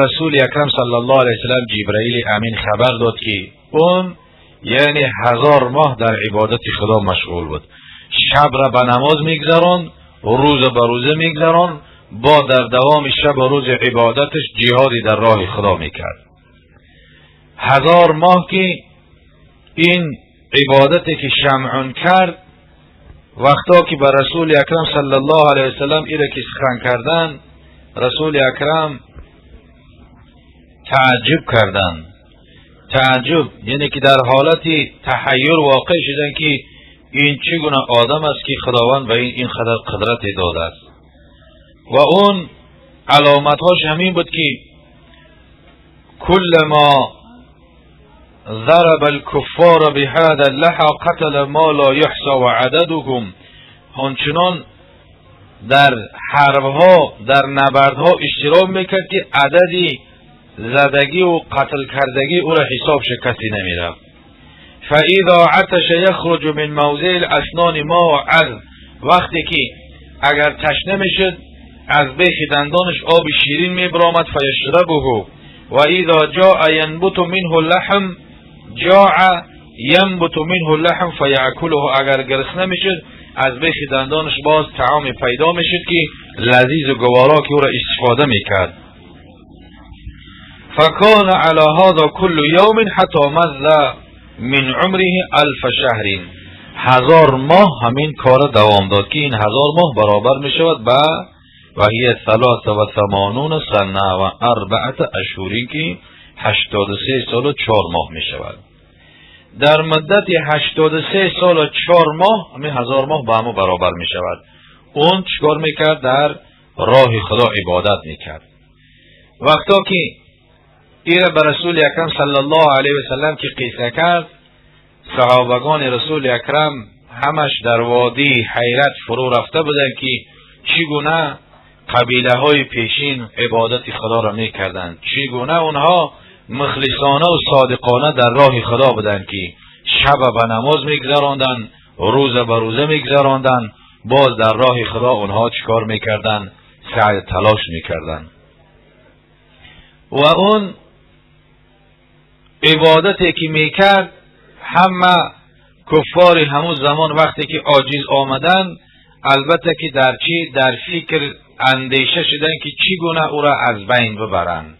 رسول اکرم صلی الله علیه وسلم جبرائیل امین خبر داد که اون یعنی 1000 ماه در عبادت خدا مشغول بود. شب را به نماز میگذران، روز به روزه میگذران، با در دوام شب و روز عبادتش جهادی در راه خدا میکرد. 1000 ماه که این عبادتی که شمعون کرد، وقتا که به رسول اکرم صلی الله علیه وسلم ایره که سخن کردن، رسول اکرم تعجب کردن. تعجب یعنی که در حالت تحیر واقع شدن که این چگونه آدم است که خداوند به این اینقدر قدرت داده است. و اون علامتهاش همین بود که كلما ضرب الكفار بهذا اللحى قتل ما لا يحصى عددهم. همچنان در حربها، در نبردها اشتراک میکرد که عددی زدگی و قتل کردگی او را حساب کسی نمیرفت. فاذا عطش يخرج من موضع الاسنان ماء عذب. وقتی که اگر تشنه میشد، از بیخ دندانش آب شیرین میبرآمد. فيشربه و اذا جاع ينبت منه لحم، جاع ينبت منه لحم فيأكله. اگر گرسنه میشد، از بیخ دندانش باز طعام پیدا میشد که لذیذ و گوارا که او را استفاده میکرد. فكان على هذا كل يوم حتى مضى من عمره 1000 شهر. 1000 ماه همین کار دوام داد که این 1000 ماه برابر می شود به و هي 83 سنة و 4 اشهر که 83 سال و 4 ماه می شود. در مدت 83 سال و 4 ماه، همین 1000 ماه با همو برابر می شود. اون چکار میکرد؟ در راه خدا عبادت میکرد. وقتا که ایره به رسول اکرم صلی الله علیه وسلم که قصه کرد، صحابگان رسول اکرم همش در وادی حیرت فرو رفته بودند که چگونه قبیله های پیشین عبادت خدا را میکردند، چگونه اونها مخلصانه و صادقانه در راه خدا بودند که شب به نماز میگذراندند، روز به روزه میگذراندند. باز در راه خدا اونها چیکار میکردند؟ سعی تلاش میکردند. و اون عبادتی که میکرد، همه کفار همون زمان وقتی که عاجز آمدن، البته که در چی در فکر اندیشه شدن که چگونه او را از بین ببرند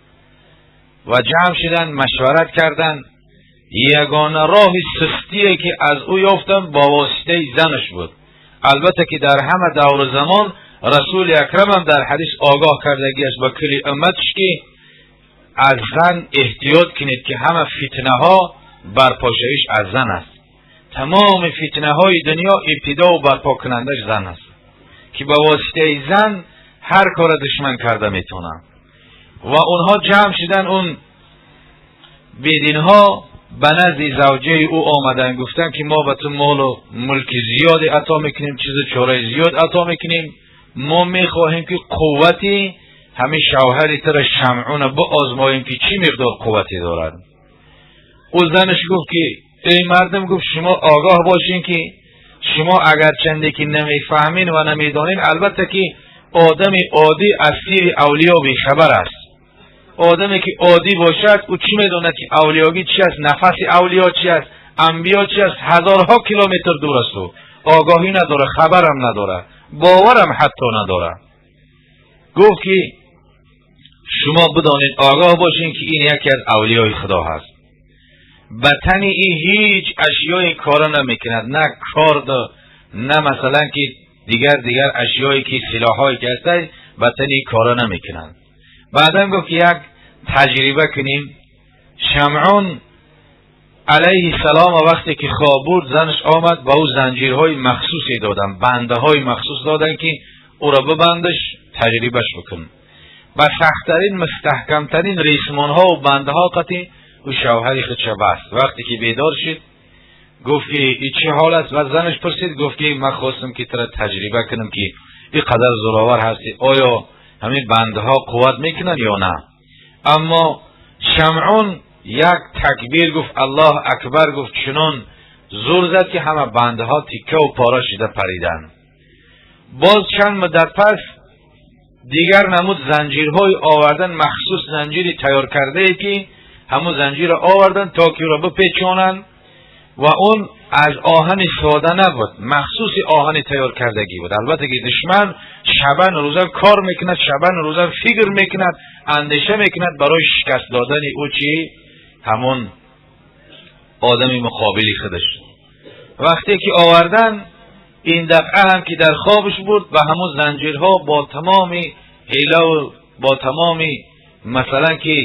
و جمع شدن، مشورت کردن. یگانه راه سستی که از او یافتن با واسطه زنش بود. البته که در همه دور زمان رسول اکرم هم در حدیث آگاه کردگی است با کلی امتش که از زن احتیاط کنید که همه فتنه ها برپاشویش از زن است. تمام فتنه های دنیا ابتدا و برپا کنندش زن است که با واسطه زن هر کار دشمن کرده میتونن. و اونها جمع شدن، اون بیدین ها به نزد زوجه او آمدن، گفتن که ما به تو مال و ملک زیادی عطا میکنیم، چیز چاره زیاد عطا میکنیم. ما میخواهیم که قوتی همین شوهری تر شمعون بآزماییم که چی مقدار قوتی دارد. او زنش گفت که ای مردم، گفت شما آگاه باشین که شما اگر چنده که نمیفهمین و نمیدانین، البته که آدم عادی از سیر اولیا خبر است. آدمی که عادی باشد، او چی میداند که اولیاگی چی است، نفس اولیا چی است، انبیا چی است؟ هزارها کیلومتر دور است و آگاهی نداره، خبرم نداره، باورم حتی نداره. گفت که شما بدانید، آگاه باشین که این یکی از اولیای خدا هست. به تن این هیچ اشیای کار نمیکند، نه کارد، نه مثلا که دیگر دیگر اشیایی که سلاحایی که هست، به تن این کار نمیکنند. بعدا گفت که یک تجربه کنیم. شمعون علیه السلام وقتی که خواب بود، زنش آمد، با او زنجیرهای مخصوصی دادن، بنده های مخصوص دادن که او را ببندش، تجربهش بکن. و سختترین، مستحکمترین ریسمان ها و بنده ها قطی او شوهری خودش بست. وقتی که بیدار شد، گفت که ای چه حال است؟ و زنش پرسید، گفت که من خواستم که ترا تجربه کنم که این قدر زورآور هستی، آیا همین بنده ها قوت میکنن یا نه؟ اما شمعون یک تکبیر گفت، الله اکبر گفت، چنان زور زد که همه بنده ها تیکه و پارا شده پریدن. باز چند مدت پس Дигар намуд занҷирҳои овардан, махсус занҷири тайёр кардае, ки ҳамун занҷирро овардан, то ки ӯро бипечонанд, ва он аз оҳани сода набуд, махсуси оҳани тайёр кардагӣ буд. Албатта ки душман шабан рӯза кор мекунад, шабан рӯза фикр мекунад, андеша мекунад барои шикаст додани ӯ чӣ? Ҳамон одами муқобили худаш. Вақте ки овардан, ин дафъа ҳам ки дар хобаш буд, ба ҳамон занҷирҳо бо тамоми ҳилаву бо тамоми, масалан, ки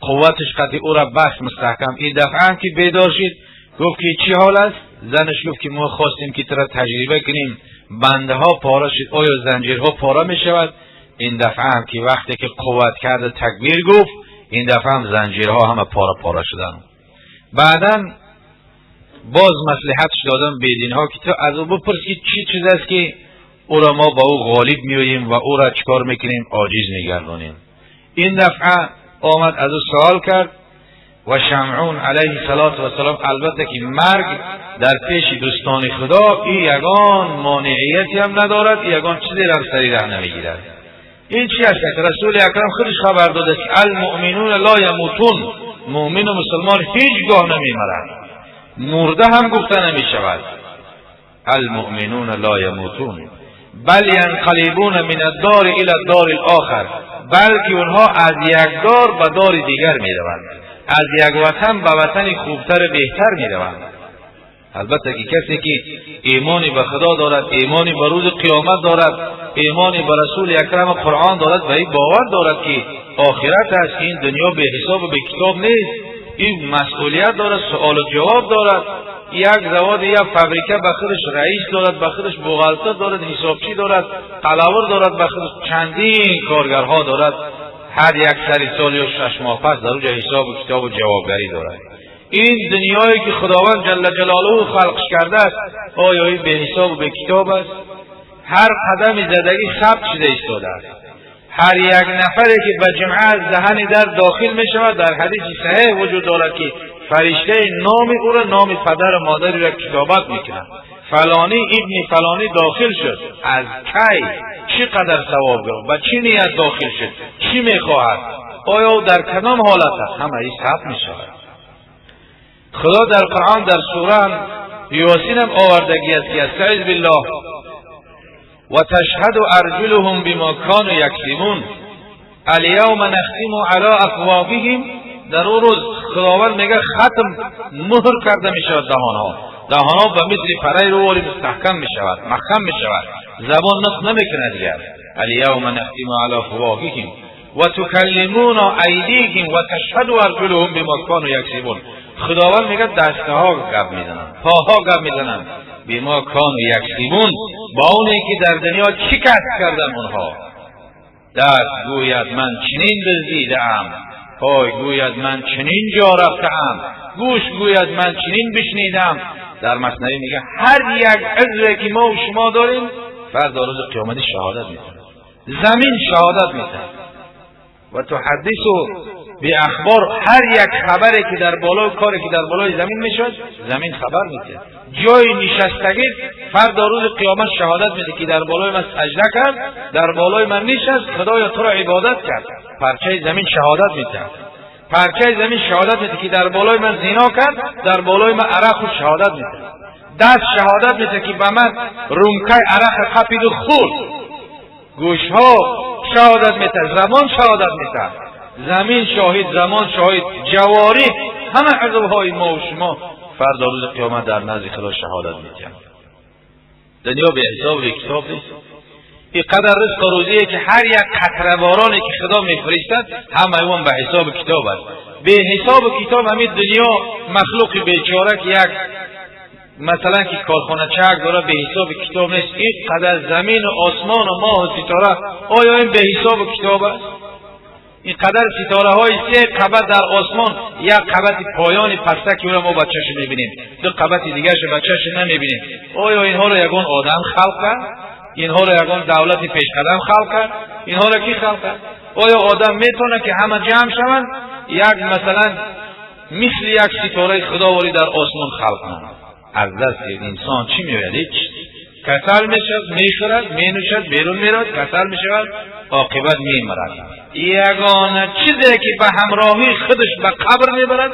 қувваташ қати ӯра баст мустаҳкам. Ин дафъа ҳам ки бедор шид, гуфт ки чӣ ҳол аст? Занаш гуфт ки мо хостем ки тура таҷриба кунем, бандаҳо пора шуд, оё занҷирҳо пора мешавад? Ин дафъа ҳам ки вақте ки қувват карда такбир гуфт, ин дафъа ҳам занҷирҳо ҳама пора пора шуданд. Баъдан боз маслиҳатш додам бединҳо, ки ту аз ӯ бипурс, ки чӣ чиз аст, ки ӯро мо ба ӯ ғолиб меоем ва ӯро чикор мекунем, оҷиз мегардонем. Ин дафъа омад, аз ӯ савол кард ва Шамъун алайҳи салоту вассалом, албатта ки марг дар пеши дӯстони Худо и ягон монеияте ҳам надорад, ягон чизе ро сари раҳ намегирад. Ин чи аст? Расули акрам худаш хабар додааст ки المؤمنون لا يموتون, муъмину мусулмон ҳеҷ гоҳ намемарад, мурда ҳам гуфта намешавад. المؤمنون لا يموتون بل ينقلبون من الدار الى الدار الاخر, балки онҳо аз як дор ба дори дигар мераванд, аз як ватан ба ватани хубтару беҳтар мераванд. Албатта ки касе ки имони ба Худо дорад, имони ба рӯзи қиёмат дорад, имони ба Расули акрам, Қуръон дорад ва ин бовар дорад, ки охират аст, ин дунё беҳисобу бекитоб нест, ин масъулият дорад, суолу ҷавоб дорад. Як заводи, як фабрика ба худаш раис дорад, ба худаш бухгалтер дорад, ҳисобчӣ дорад, қалавур дорад, ба худаш чандин коргарҳо дорад. Ҳар як сари сол ё 6 моҳ пас дар уҷа ҳисобу китобу ҷавобгарӣ дорад. Ин дунёе ки Худованд ҷалла ҷалолуҳу халқш кардааст, оё ин беҳисобу бекитоб аст? Ҳар қадами задагӣ сабт шуда истодааст. Ҳар як нафаре ки ба ҷумъа аз даҳани дар дохил мешавад, дар ҳадиси саҳеҳ вуҷуд дорад, ки фариштаи номи ӯро, номи падару модариро китобат мекунад: фалонӣ ибни фалонӣ дохил шуд, аз кай, чӣ қадар савоб гирифт, ба чӣ ният дохил шуд, чӣ мехоҳад, оё дар кадом ҳолат аст, ҳама ин сабт мешавад. Худо дар Қуръон, дар сура Ёсинам овардагӣ аст, ки استعذ بالله وتشهد أرجلهم بما كانوا يكسبون اليوم نختم على أفواههم. Дар он рӯз Худованд мега, хатм, муҳр карда мешавад даҳонҳо. Даҳонҳо ба мисли параи рӯвори мустаҳкам мешавад, маҳкам мешавад, забон нутқ намекунад дигар. اليوم نختم على أفواههم وتكلمنا أيديهم وتشهد أرجلهم بما كانوا يكسبون. Худованд мега, дастаҳо гап мезананд, поҳо гап мезананд, بما كانوا يكسبون, ба оне ки дар дунё чӣ касб кардан онҳо. Даст гӯяд: ман чунин дуздидаам, пой гӯяд: ман чунин ҷо рафтаам, гӯш гӯяд: ман чунин бишнидам. Дар Маснавӣ мега, ҳар як узве ки мо шумо дорем, фардо рӯзи қиёматӣ шаҳодат медиҳад, замин шаҳодат медиҳад. وتحدث بأخبار, ҳар як хабаре ки дар болои коре ки дар болои замин мешавад, замин хабар медиҳад. Ҷои нишастагӣ фардо рӯзи қиёмат шаҳодат медиҳад, ки дар болои ман саҷда кард, дар болои ман нишаст, Худоё, туро ибодат кард. Парчаи замин шаҳодат медиҳад. Парчаи замин шаҳодат медиҳад, ки дар болои ман зино кард, дар болои ман арақ хӯрд, шаҳодат медиҳад. Даст шаҳодат медиҳад, ки ба ман рюмкаи арақа қапиду хӯрд. Гӯшҳо шаҳодат медиҳад, забон шаҳодат медиҳад, замин шоҳид, замон шоҳид, ҷавориҳ, ҳама узвҳои мо ва шумо фардо рӯзи қиёмат дар назди Худо шаҳодат медиҳанд. Дунё беҳисоб, бекитоб нест. Ин қадар ризқу рӯзие ки ҳар як қатра бороне ки Худо мефиристад, ҳамаи он ба ҳисобу китоб аст. Беҳисобу китоб ҳамин дунё, махлуқи бечора, ки як, масалан, ки корхоначак дорад, беҳисобу китоб нест. Ин қадар замину осмону моҳу ситора, оё ин беҳисобу китоб аст? Ин қадар ситораҳои се қабат дар осмон, як қабати поёни паста, ки ӯро мо ба чашм мебинем, ду қабати дигарашо ба чашм намебинем, оё инҳоро ягон одам халқ кард? Инҳоро ягон давлати пешқадам халқ кард? Инҳоро кӣ халқ кард? Оё одам метавонад, ки ҳама ҷамъ шаванд, як, масалан, мисли як ситораи худоворӣ дар осмон халқ кунанд? Аз дасти инсон чӣ меояд? Ҳеч. Касал мешавад, мехӯрад, менӯшад, берун меравад, касал мешавад, оқибат мемирад. Ягона чизе ки ба ҳамроҳии худаш ба қабр мебарад,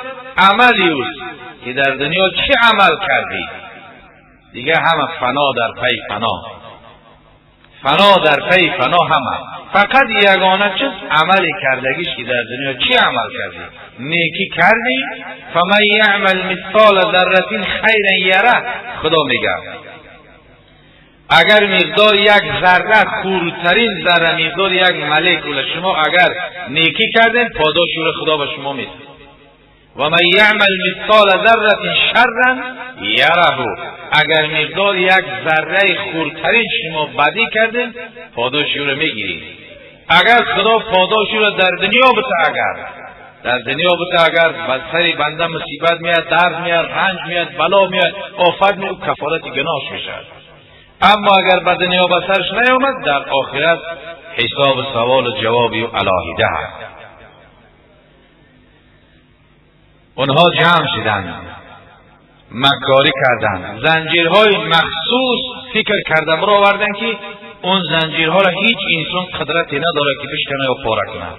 амали ӯст, ки дар дунё чӣ амал кардӣ. Дигар ҳама фано дар пайи фано, фано дар пайи фано ҳама. Фақат ягона чиз амали кардагиш, ки дар дунё чӣ амал кардӣ. Некӣ кардӣ, فمن يعمل مثقال ذرة خيرا يره. Худо мегӯяд: агар миқдори як зарра, хурдтарин зарра, миқдори як молекула шумо агар некӣ кардем, подоши ӯро Худо ба шумо медиҳад. ومن يعمل مثقال ذرة شرا يره. Агар миқдори як зарраи хурдтарин шумо бадӣ кардем, подоши ӯро мегиред. Агар Худо подоши ӯро дар дунё бита, агар дар дунё бита, агар ба сари банда мусибат меяд, дард меяд, ранҷ меяд, бало меяд, офат меяд, ӯ кафорати гуноҳш мешавад. Аммо агар ба дунё ба сарш наёмад, дар охират ҳисобу саволу ҷавоби ӯ алоҳида ҳаст. Онҳо ҷамъ шуданд, маккорӣ карданд, занҷирҳои махсус фикр карда бароварданд, ки он занҷирҳоро ҳеҷ инсон қудрате надорад, ки бишкана ё пора кунад.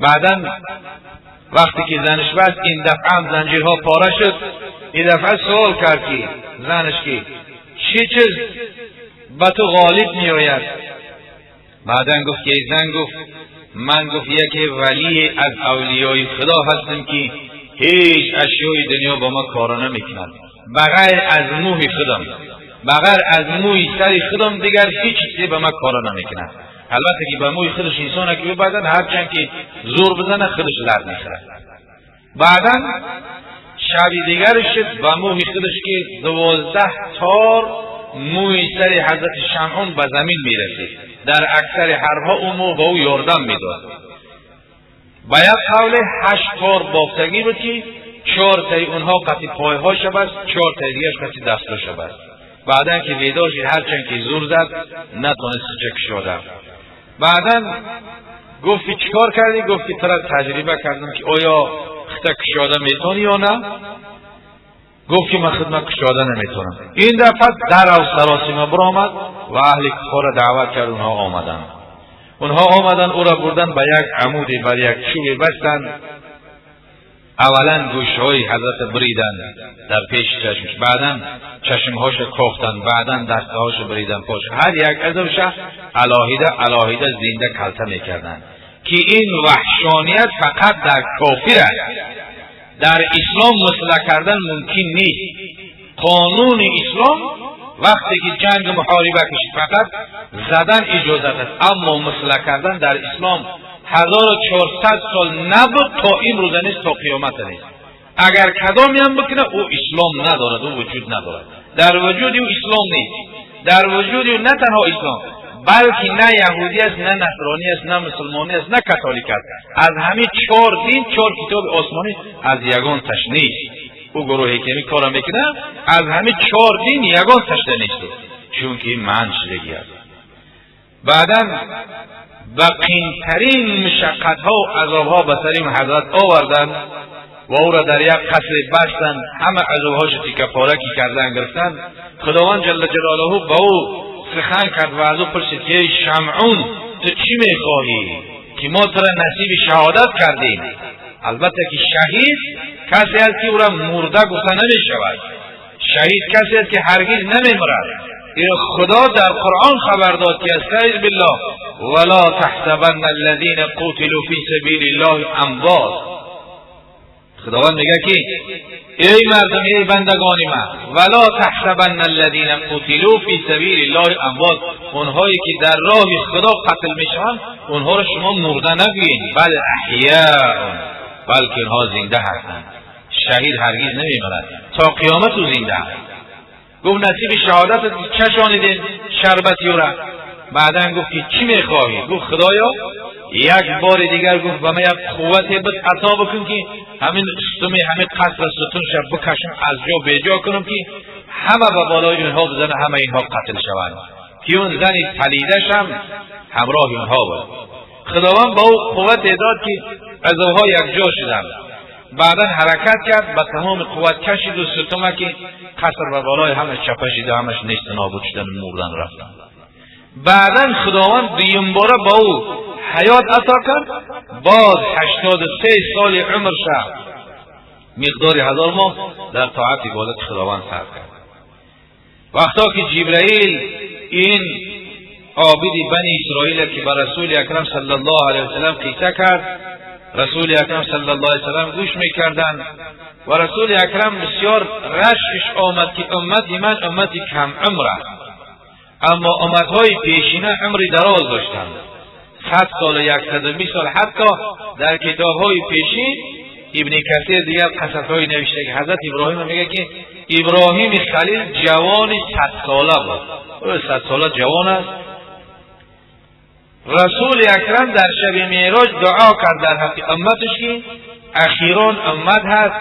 Баъдан вақте ки занаш баст, ин дафъа ҳам занҷирҳо пора шуд. Ин дафъа суол кард, ки занаш, ки чӣ чиз ба ту ғолиб меояд? Баъдан гуфт ки эй зан, гуфт, ман, гуфт, яке валие аз авлиёи Худо ҳастам, ки ҳеҷ ашёи дунё ба ма кора намекунад, ба ғайр аз мӯи худам, ба ғайр аз мӯи сари худам дигар ҳеҷ чизе ба ма кора намекунад. Албатта ки ба мӯи худаш инсона ки бибандад, ҳарчанд ки зӯр бизанад, худаш лард мехӯрад. Баъдан шаби дигар шуд, ба мӯи худаш, ки 12 тор мӯи сари ҳазрати Шамъун ба замин мерасид, дар аксари ҳарбҳо ӯ мӯ ба ӯ ёрдам медод. Ба як қавле 8 тор бофтагӣ буд, ки 4 таи онҳо қати пойҳоша баст, 4 таи дигараш қати дастҳоша баст. Баъдан ки бедор шид, ҳарчанд ки зур зад, натонист хича кушода. Баъдан гуфт ки чӣ кор кардӣ? Гуфт ки тура таҷриба кардам, ки оё хита кушода метавонӣ ё на. Гуфт ки ман худма кушода наметавонам. Ин дафъа дарав саросима биромад ва аҳли куфорро даъват кард. Онҳо омаданд, онҳо омаданд, ӯро бурданд, ба як амуде, бар як чӯбе бастанд. Аввалан гӯшҳои ҳазрата буриданд дар пеши чашмш, баъдан чашмҳошо кофтанд, баъдан дастҳошо буриданд, пош, ҳар як азовша алоҳида алоҳида зинда калта мекарданд, ки ин ваҳшоният фақат дар кофир аст. Дар ислом мусла кардан мумкин нест. Қонуни ислом вақте ки ҷангу муҳориба кашид, фақат задан иҷозат аст, аммо мусла кардан дар ислом 1400 сол набуд, то имрӯза нест, то қиёмата нест. Агар кадомеам бикунад, ӯ ислом надорад, ӯ вуҷуд надорад, дар вуҷуди ӯ ислом нест. Дар вуҷуди ӯ на танҳо ислом, балки на яҳудӣ аст, на насронӣ аст, на мусулмонӣ аст, на католик аст. Аз ҳамин чор дин, чор китоби осмонӣ аз ягон таш нест. Ӯ гурӯҳе ки ҳамин кора мекунад, аз ҳамин чор дин ягон ташда нест, чунки манъ шудагӣ аст. Баъдан ба қинтарин мушаққатҳо азобҳо ба сари ҳазрат оварданд ва ӯро дар як қасре бастанд. Ҳама азобҳошо тикапора ки кардан гирифтанд, Худованд ҷалла ҷалолаҳу ба ӯ сухан кард ва аз ӯ пурсид ки эй Шамъун, ту чӣ мехоҳӣ, ки мо тура насиби шаҳодат кардем? Албатта ки шаҳид касе аст, ки ӯра мурда гуфта намешавад. Шаҳид касе аст, ки ҳаргиз намемирад. Ино Худо дар Қуръон хабар дод, ки استعذ بالله ولا تحسبن الذين قتلوا في سبيل الله اموات. خداوند میگه که ای مردم، ای بندگان من، ولا تحسبن الذين قتلوا في سبيل الله اموات. اونهایی که در راه خدا قتل میشوند، اونها را شما مرده نگویین، بل احیاء، بلکه اونها زنده هستند. شهید هرگز نمیمیرد، تا قیامت او زنده است. گفت نصیب شهادت چشانیدین شربتی او را. بعدا گفت که چی میخواهی؟ گفت خدایا، یک بار دیگر، گفت، به من یک قوت بد عطا بکن که همین استمی همین قصر ستون شب بکشم، از جا بیجا کنم، که همه به بالای اینها بزنه، همه اینها قتل شوند، که اون زنی پلیدش هم همراه اینها بود. خداوند با او قوت داد که عضوها یک جا شدند. بعدا حرکت کرد، با تمام قوت کشید و ستمه که قصر و بالای همش چپه شد و همش نیست نابود شدن، مردن رفتن. بعدا خداوند دویم باره با او حیات عطا کرد، باز 83 سال عمر شد، مقدار 1000 ماه در طاعت عبادت خداوند صرف کرد. وقتا که جبرئیل این عابد بنی اسرائیل که به رسول اکرم صلی الله علیه وسلم قصه کرد، رسول اکرم صلی الله علیه وسلم گوش میکردند و رسول اکرم بسیار رشکش آمد که امت من امت کم عمر است، اما امتهای پیشینه عمری دراز داشتند، 100 سال، 120 سال. حتی در کتابهای پیشین ابن کثیر دیگر قصصهای نوشته که حضرت ابراهیم میگه که ابراهیم خلیل جوان 100 ساله بود، او 100 ساله جوان است. رسول اکرم در شب معراج دعا کرد در حق امتش که اخیران امت هست،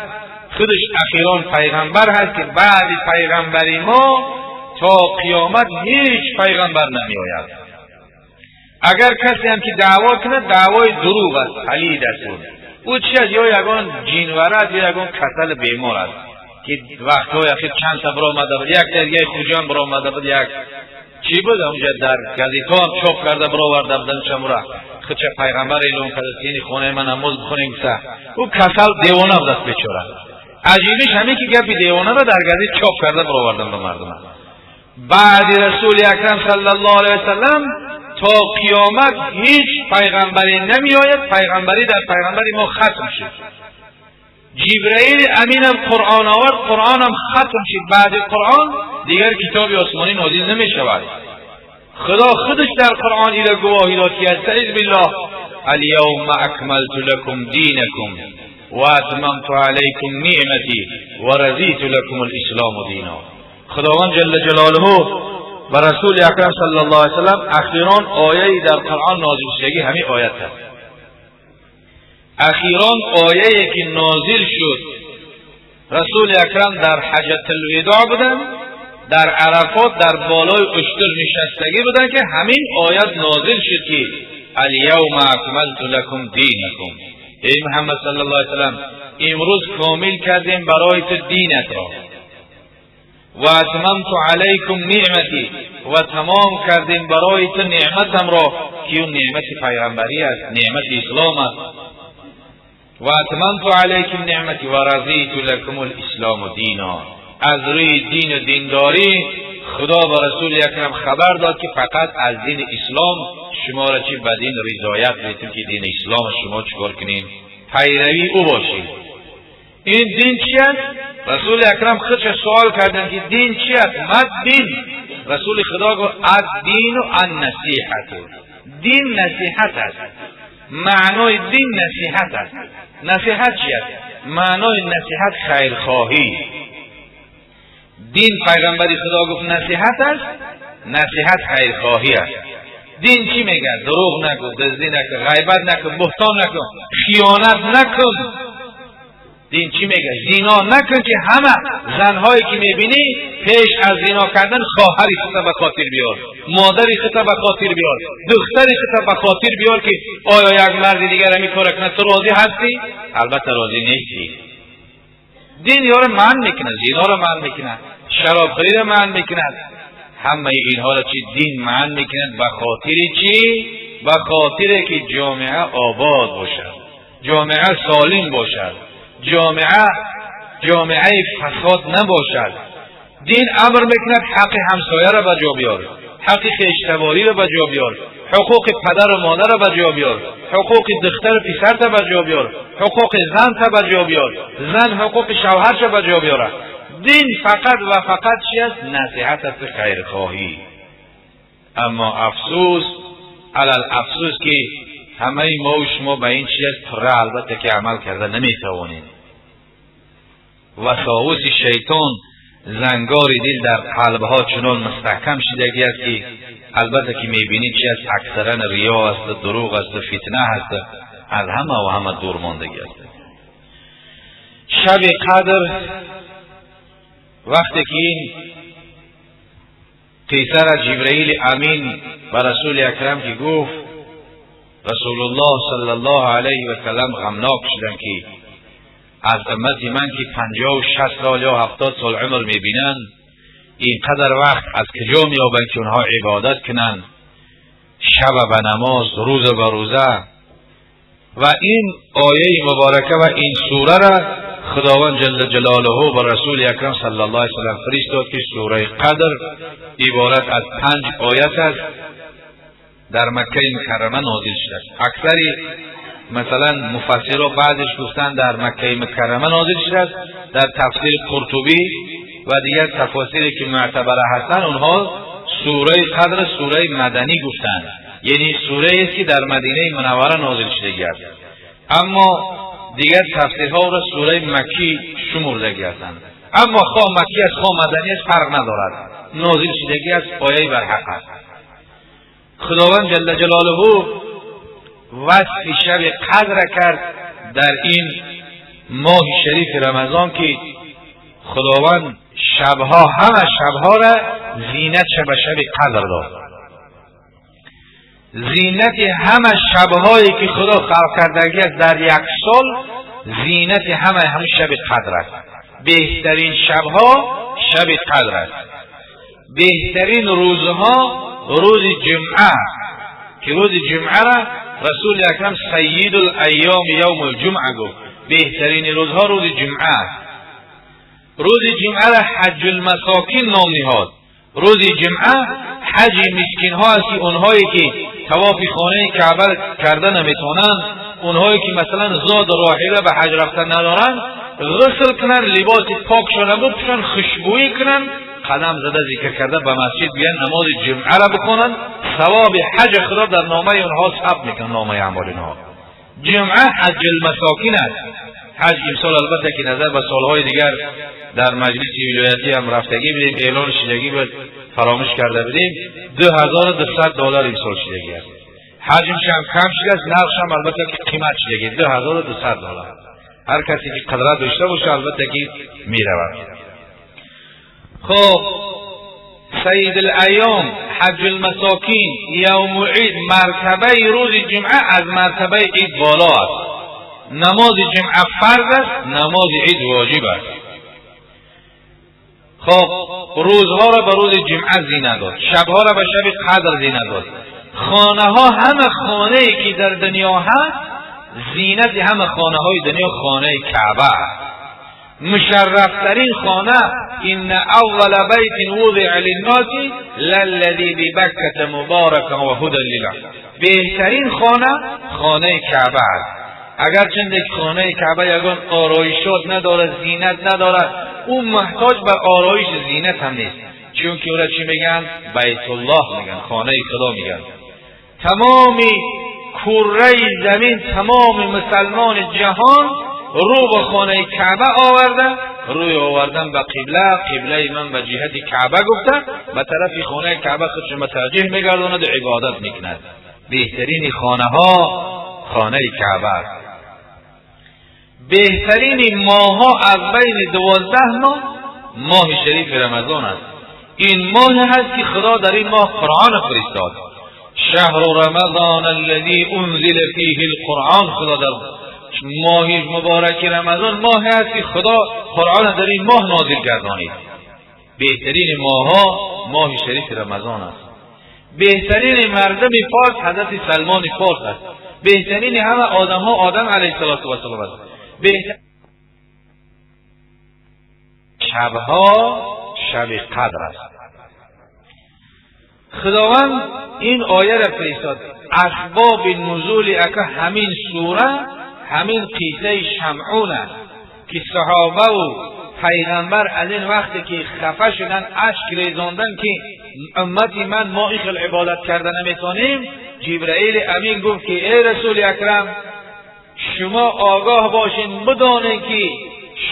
خودش اخیران پیغمبر هست که بعد پیغمبری ما تا قیامت هیچ پیغمبر نمی آید. اگر کسی هم که دعوا کنه دعوای دروغ است، پلید است. او چی است؟ یا یگان جینور است یا یگان کسل بیمار است که وقتهای اخیر چند تا برآمده بود، یک دیگه خوجان برآمده بود، یک چی بود اونجا در گازیتا هم چاپ کرده برآورده بودن چمورا خودش پیغمبر اعلام کرده که خونه من نماز بخونیم. او کسل دیوانه بود است بیچاره. عجیبش همین که گپی دیوانه را در گازیت چاپ کرده برآوردن به مردم. بعد رسول اکرم صلی الله علیه وسلم تا قیامت هیچ پیغمبری نمی آید، پیغمبری در پیغمبری ما ختم شد. جبرئیل امینم قرآن آورد، قرآنم ختم شد. بعد قرآن دیگر کتاب آسمانی نازل نمی شود. خدا خودش در قرآن ایره گواهی داد که استعیذ بالله الیوم اکملت لکم دینکم و اتممت علیکم نعمتی و رضیت لکم الاسلام دینا. خداوند جل جلاله و رسول اکرم صلی الله علیه وسلم اخیران آیه در قرآن نازل شدگی همین آیت است. اخیران آیه که نازل شد، رسول اکرم در حجة الوداع بودن، در عرفات در بالای اشتر نشستگی بودن که همین آیت نازل شد که الیوم اکملت لکم دینکم. ای محمد صلی الله علیه وسلم، امروز کامل کردیم برای تو دینت را، و اتممت علیکم نعمتی، و تمام کردیم برای تو نعمتم را که اون نعمت پیغمبری است، نعمت اسلام است. و اتممت علیکم نعمتی و رضیت لکم الاسلام دینا. از روی دین و دینداری خدا به رسول اکرم خبر داد که فقط از دین اسلام شما را چی به دین رضایت میتیم که دین اسلام شما چکار کنین، پیروی او باشید. این دین چی است؟ رسول اکرم خودش سوال کردن که دین چی است؟ ما دین؟ رسول خدا گفت الدین النصیحت. دین نصیحت است. معنای دین نصیحت است. نصیحت چی است؟ معنای نصیحت خیرخواهی. دین پیغمبری خدا گفت نصیحت است، نصیحت خیرخواهی است. دین چی میگه؟ دروغ نگو، دزدی نکن، غیبت نکن، بهتان نکن، خیانت نکن. دین چی میگه؟ زنا نکن که همه زنهایی که میبینی پیش از زنا کردن خواهری خود به خاطر بیار، مادری خود به خاطر بیار، دختری خود به خاطر بیار که آیا یک مرد دیگر همی کار کنه تو راضی هستی؟ البته راضی نیستی. دین یارو منع میکنه، زنا رو منع میکنه، شرابخوری رو منع میکنه، همه اینها را چی دین منع میکنه. به خاطر چی؟ به خاطر که جامعه آباد باشد، جامعه سالم باشد، جامعه فساد نباشد. دین امر میکند حق همسایه را به جا بیار، حق خویشتواری را به جا بیار، حقوق پدر و مادر را به جا بیار، حقوق دختر و پسر را به جا بیار، حقوق زن را به جا بیار، زن حقوق شوهرش را به جا بیاره. دین فقط و فقط چی است؟ نصیحت است، خیرخواهی. اما افسوس علل افسوس که همه ما و شما به این چیز پره البته که عمل کرده نمیتوانیم. وساوس شیطان زنگار دل در قلبها چنان مستحکم شدگی است که البته که میبینید چی است، اکثرا ریا است، دروغ است، فتنه است، از همه و همه دور ماندگی است. شب قدر وقتی که این قیصر جبرئیل امین به رسول اکرم که گفت، رسول الله صلی الله علیه و سلم غمناک شدند که از امت من که 50 و 60 سال یا 70 سال عمر میبینن، اینقدر وقت از کجا میابند که اونها عبادت کنند، شب به نماز، روز به روزه؟ و این آیه مبارکه و این سوره را خداوند جل جلاله به رسول اکرم صلی الله علیه وسلم فرستاد که سوره قدر عبارت از 5 آیت است، در مکه مکرمه نازل شده است. اکثری مثلا مفسرها بعضش گفتن در مکه مکرمه نازل شده است، در تفسیر قرطبی و دیگر تفاسیری که معتبر هستند اونها سوره قدر سوره مدنی گفتند، یعنی سوره است که در مدینه منوره نازل شده است. اما دیگر تفسیرها را سوره مکی شمردگی هستند. اما خواه مکی است خواه مدنی است فرق ندارد، نازل شدگی است، آیه برحق است. خداوند جل جلاله وصف شب قدر کرد در این ماه شریف رمضان که خداوند شبها، همه شبها را زینت به شب قدر داد. زینت همه شبهایی که خدا خلق کردگی است در یک سال، زینت همه شب قدر است. بهترین شبها شب قدر است. بهترین روزها روز جمعه، که روز جمعه را رسول اکرم سید الایام یوم الجمعه گفت. بهترین روزها روز جمعه است. روز جمعه را حج المساکین نام نهاد. روز جمعه حج مسکین ها است، اونهایی که طواف خانه کعبه کرده نمیتونن، اونهایی که مثلا زاد راحله به حج رفتن ندارن، غسل کنن، لباس پاکشان بپوشن، خوشبویی کنن، قدم زده ذکر کرده به مسجد بیان، نماز جمعه را بخونن، ثواب حج خدا در نامه اونها ثبت میکنن، نامه اعمال اونها. جمعه حج المساکین است. حج امسال البته که نظر به سالهای دیگر در مجلس ولایتی هم رفتگی بودیم، اعلان شدگی بود، فراموش کرده بودیم، $2200 امسال شدگی است. حجمش هم کم شده است، نرخش هم البته که قیمت شدگی $2200. هر کسی که قدرت داشته باشه البته که میرود. خب سید الایام، حج المساکین، یوم عید، مرتبه روز جمعه از مرتبه عید بالا است. نماز جمعه فرض است، نماز عید واجب است. خب روزها را به روز جمعه زینت داد، شبها را به شب قدر زینت داد. خانه ها، همه خانه ای که در دنیا هست، زینت همه خانه های دنیا خانه کعبه است. مشرفترین خانه، ان اول بیت وضع للناس للذی ببکة مبارکا و هدی للعالمین. بهترین خانه خانه کعبه است. اگرچه خانه کعبه یگان آرایشات نداره، زینت نداره، او محتاج به آرایش زینت هم نیست، چون که او را چی میگن؟ بیت الله میگن، خانه خدا میگن. تمام کره زمین، تمام مسلمان جهان رو به خانه کعبه آورده، روی آوردن به قبله، قبله من به جهت کعبه گفته، به طرف خانه کعبه خودش متوجه میگرداند و عبادت میکند. بهترین خانه ها خانه کعبه است. بهترین ماه از بین 12 ماه، ماه شریف رمضان است. این ماه هست که خدا در این ماه قرآن فرستاد. شهر رمضان الذی انزل فیه القرآن. خدا در ماه مبارک رمضان ماه هست که خدا قرآن در این ماه نازل گردانید. بهترین ماه‌ها ماه شریف رمضان است. بهترین مردم فارس حضرت سلمان فارس است. بهترین همه آدم ها آدم علیه السلام است. شبها شب قدر است. خداوند این آیه را فرستاد. اسباب نزول اکا همین سوره، همین قصه شمعون است که صحابه و پیغمبر از این وقتی که خفه شدن، اشک ریزاندن که امتی من ما این خیلی عبادت کرده نمیتونیم. جبرئیل امین گفت که ای رسول اکرم، شما آگاه باشین، بدانید که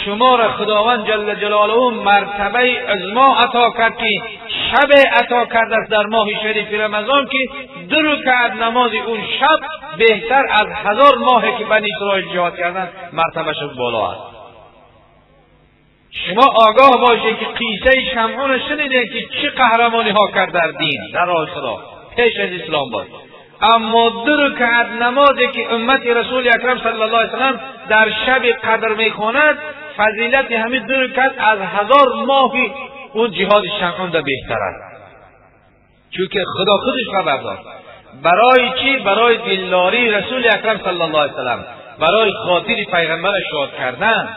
شما را خداوند جل جلاله مرتبه عظما عطا کرد که شب عطا کرده است در ماه شریف رمضان که 2 رکعت نماز اون شب بهتر از 1000 ماه که بنی اسرائیل جهاد کردن، مرتبهش بالا است. شما آگاه باشید که قصه شمعون شنیدید که چه قهرمانی ها کرد در دین، در راه خدا پیش از اسلام بود. اما 2 رکعت نمازی که امت رسول اکرم صلی الله علیه وسلم در شب قدر میخواند، فضیلت همین 2 رکعت از 1000 ماه اون جهاد شمعون ده بهتر است. چون که خدا خودش خبر داد. برای چی؟ برای دلداری رسول اکرم صلی الله علیه وسلم، برای خاطر پیغمبر شاد کردن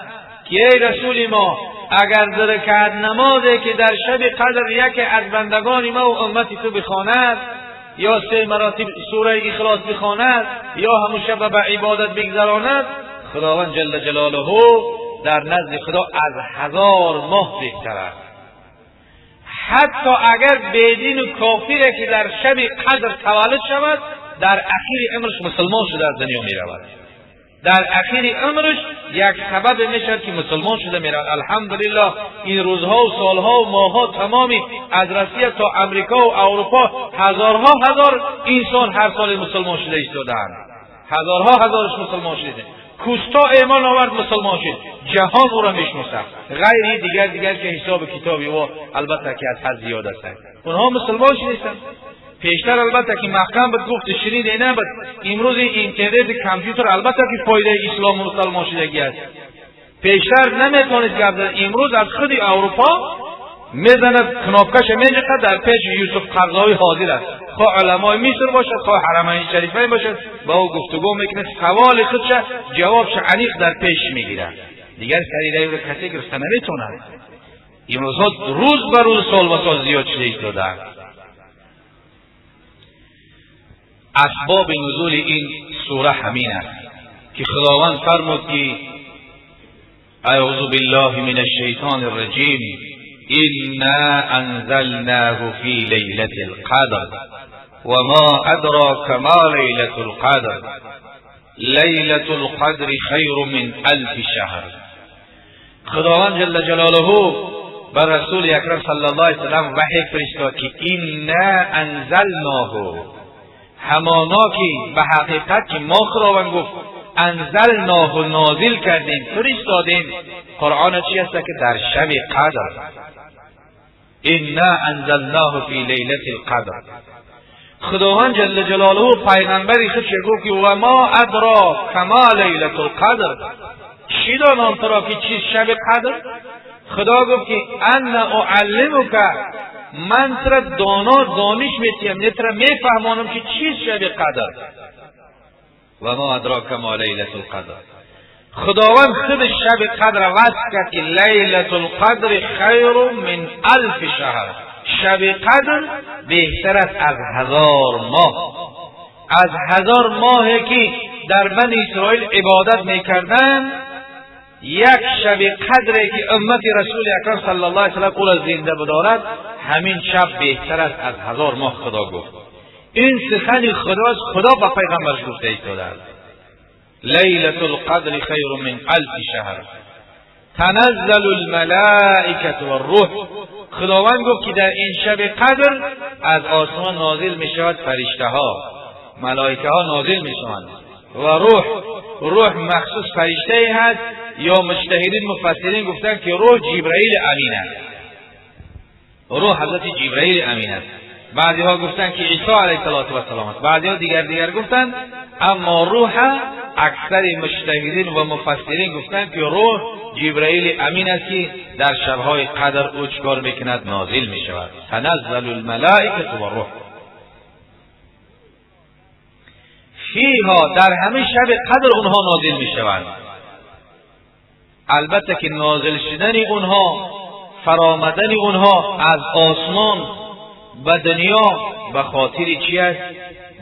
که ای رسول ما، اگر 2 رکعت نمازی که در شب قدر یکی از بندگان ما و امت تو بخواند، یا 3 مراتب سوره اخلاص بخواند، یا همون شب به عبادت بگذراند، خداوند جل جلاله در نزد خدا از 1000 ماه بهتر است. حتی اگر بیدین و کافری که در شب قدر تولد شود، در اخیر عمرش مسلمان شده از دنیا می رود. در اخیر عمرش یک سبب می شود که مسلمان شده می رود. الحمدلله این روزها و سالها و ماهها تمامی از روسیه تا امریکا و اروپا هزارها هزار انسان هر سال مسلمان شده ایستادند. هزارها هزارش مسلمان شده. کوستا ایمان آورد مسلمان شد، جهان او را میشناسد. غیر دیگر که حساب کتابی او البته که از حد زیاد است. اونها مسلمان شدند. پیشتر البته که محکم بود، گفت شنید نه بود. امروز اینترنت کامپیوتر البته که فایده اسلام و مسلمان شدگی است. پیشتر نمیتونست گپ زد. امروز از خود اروپا میزند کناپکش میجقه در پیش یوسف قرضاوی حاضر است. خواه علمای مصر باشد، خواه حرمین شریفین باشد، با او گفتگو میکنه، سوال خودش جوابش عمیق در پیش میگیره. دیگر سریعی رو کسی گرفته نمیتونه. امروزها روز به روز سال به سال زیاد شده ایستاده. اسباب نزول این سوره همین است که خداوند فرمود که اعوذ بالله من الشیطان الرجیم انا انزلناه فی لیلة القدر وما ادراک ما لیلة القدر لیلة القدر خیر من 1000 شهر. خداوند جل جلاله بر رسول اکرم صلی الله علیه وسلم وحی فرستاد که انا انزلناه، همانا که به حقیقت که ما خداوند گفت انزلناه نازل کردیم، فرستادیم. قرآن چی است که در شب قدر، انا انزلناه فی لیلة القدر. خداوند جل جلاله پیغمبری خودش گفت که و ما ادراک ما لیلة القدر، چی دانم تو را که چی شب قدر؟ خدا گفت که انا اعلمک، من تو را دانا دانش میتیم، نه تو را میفهمانم که چی شب قدر. و ما ادراک ما لیلة القدر. خداوند خود شب قدر وصف کرد که لیلة القدر خیر من 1000 شهر. شب قدر بهتر است از 1000 ماه. از 1000 ماهی که در بنی اسرائیل عبادت میکردند، یک شب قدری که امت رسول اکرم صلی الله علیه وسلم او را زنده بدارد، همین شب بهتر است از 1000 ماه. خدا گفت این سخن خداست، خدا به پیغمبرش گفته ایستاده است. لیلة القدر خیر من 1000 شهر تنزل الملائکة والروح. خداوند گفت که در این شب قدر از آسمان نازل می شود فرشته ها، ملائکه ها نازل می شوند و روح، روح مخصوص فرشته ای هست یا مجتهدین مفسرین گفتن که روح جبرئیل امین است، روح حضرت جبرئیل امین است. بعضی ها گفتن که عیسی علیه السلام است، بعضی ها دیگر گفتن. اما روح اکثر مجتهدین و مفسرین گفتن که روح جبرئیل امین است که در شبهای قدر او چکار میکند؟ نازل میشود. تنزل الملائکه و الروح فیها، در همه شب قدر اونها نازل میشوند. البته که نازل شدن اونها، فرامدن اونها از آسمان به دنیا به خاطر چی است؟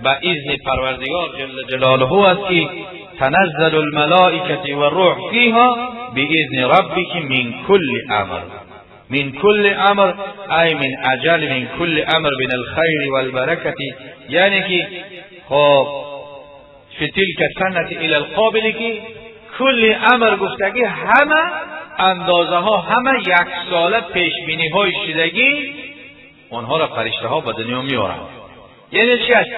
به اذن پروردگار جل جلاله است که تنزل الملائکه و الروح فیها باذن ربک من کل امر. من کل امر ای من اجل من کل امر من الخیر والبرکت، یعنی که خب فی تلک السنة الی القابل که کل امر گفتگی همه اندازه ها، همه یک ساله پیش بینی های شدگی اونها را فرشته ها به دنیا میارند. یعنی چی است؟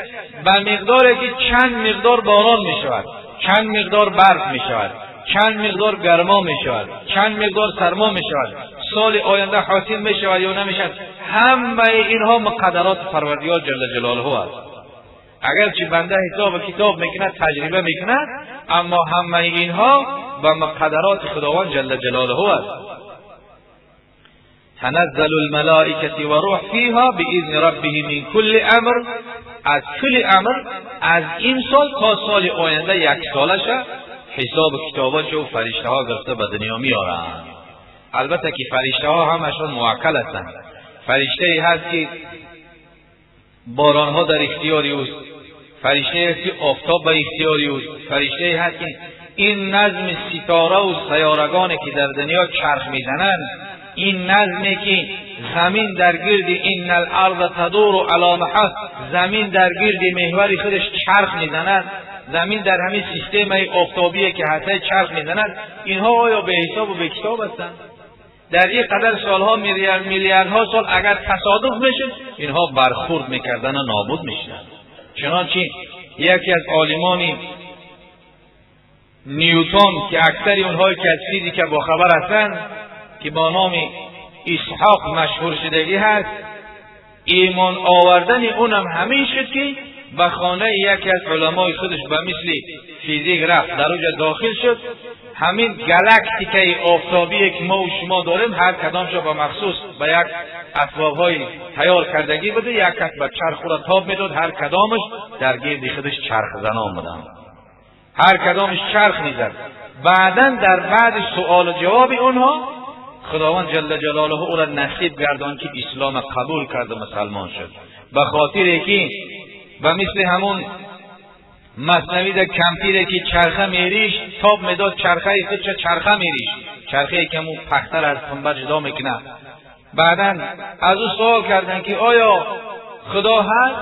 به مقداری که چند مقدار باران می شود، چند مقدار برف می شود، چند مقدار گرما می شود، چند مقدار سرما می شود، سال آینده حاصل می شود یا نمی شود، همه اینها مقدرات پروردگار جل جلاله است. اگرچه بنده حساب کتاب میکند، تجربه میکند، اما همه اینها به مقدرات خداوند جل جلاله است. تنزل الملائکه و روح فیها باذن ربه من کل امر. از کل امر، از این سال تا سال آینده یک سالش حساب کتابات و فرشته ها گرفته به دنیا میارن. البته که فرشته ها همشون موکل هستند. فرشته ای هست که باران ها در اختیار اوست، فرشته هست که آفتاب به اختیار اوست، فرشته ای هست که این نظم ستاره و سیارگانی که در دنیا چرخ میزنند، این نظمی که زمین در گرد ان الارض تدور علی محل، زمین در گرد محور خودش چرخ میزند، زمین در همین سیستم آفتابی که هست چرخ میزند، اینها آیا به حساب و به کتاب هستند؟ در این قدر سالها، میلیاردها سال اگر تصادف میشد، اینها برخورد میکردن و نابود میشدن. چنانچه یکی از عالمان نیوتن که اکثر اونهایی که از فیزیک با خبر هستند که با نام اسحاق مشهور شدگی هست، ایمان آوردن اونم همین شد که به خانه یکی از علمای خودش به مثل فیزیک رفت، در اونجا داخل شد. همین گلکتیکه آفتابی که ما و شما داریم، هر کدامش به مخصوص به یک اسبابهای تیار کردگی بوده، یک کس به چرخ را تاب میداد، هر کدامش در گرد خودش چرخ زنان بودن، هر کدامش چرخ میزد. بعدا در بعد سوال و جواب اونها خداوند جل جلاله او را نصیب گردان که اسلام قبول کرد و مسلمان شد. به خاطر که و مثل همون مثنوی در کمپیره که چرخه میریش تاب میداد، چرخه خودش چرخه میریش، چرخه که همون پختر از پنبه جدا میکنه. بعدا از او سوال کردن که آیا خدا هست؟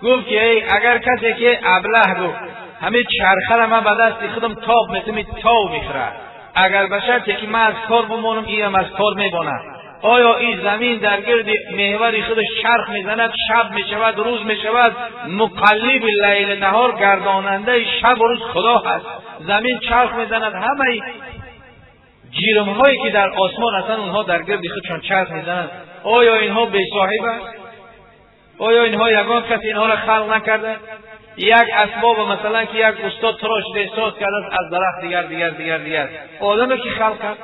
گفت که ای اگر کسی که ابله گفت همه چرخه را من به دست خودم تاب میتم، تاو میخوره، اگر به شرطی که من از کار بمانم اینم از کار میبانم. آیا این زمین در گرد محور خودش چرخ میزند، شب میشود روز میشود، مقلب لیل نهار، گرداننده شب و روز خدا هست. زمین چرخ میزند، همه جرم هایی که در آسمان هستند اونها در گرد خودشان چرخ میزنند. آیا اینها بی صاحب است؟ آیا اینها یگان کسی اینها را خلق نکرده؟ یک اسباب مثلا که یک استاد تراشیده ساز کرده از درخت دیگر دیگر دیگر دیگر، آدم کی خلق کرد؟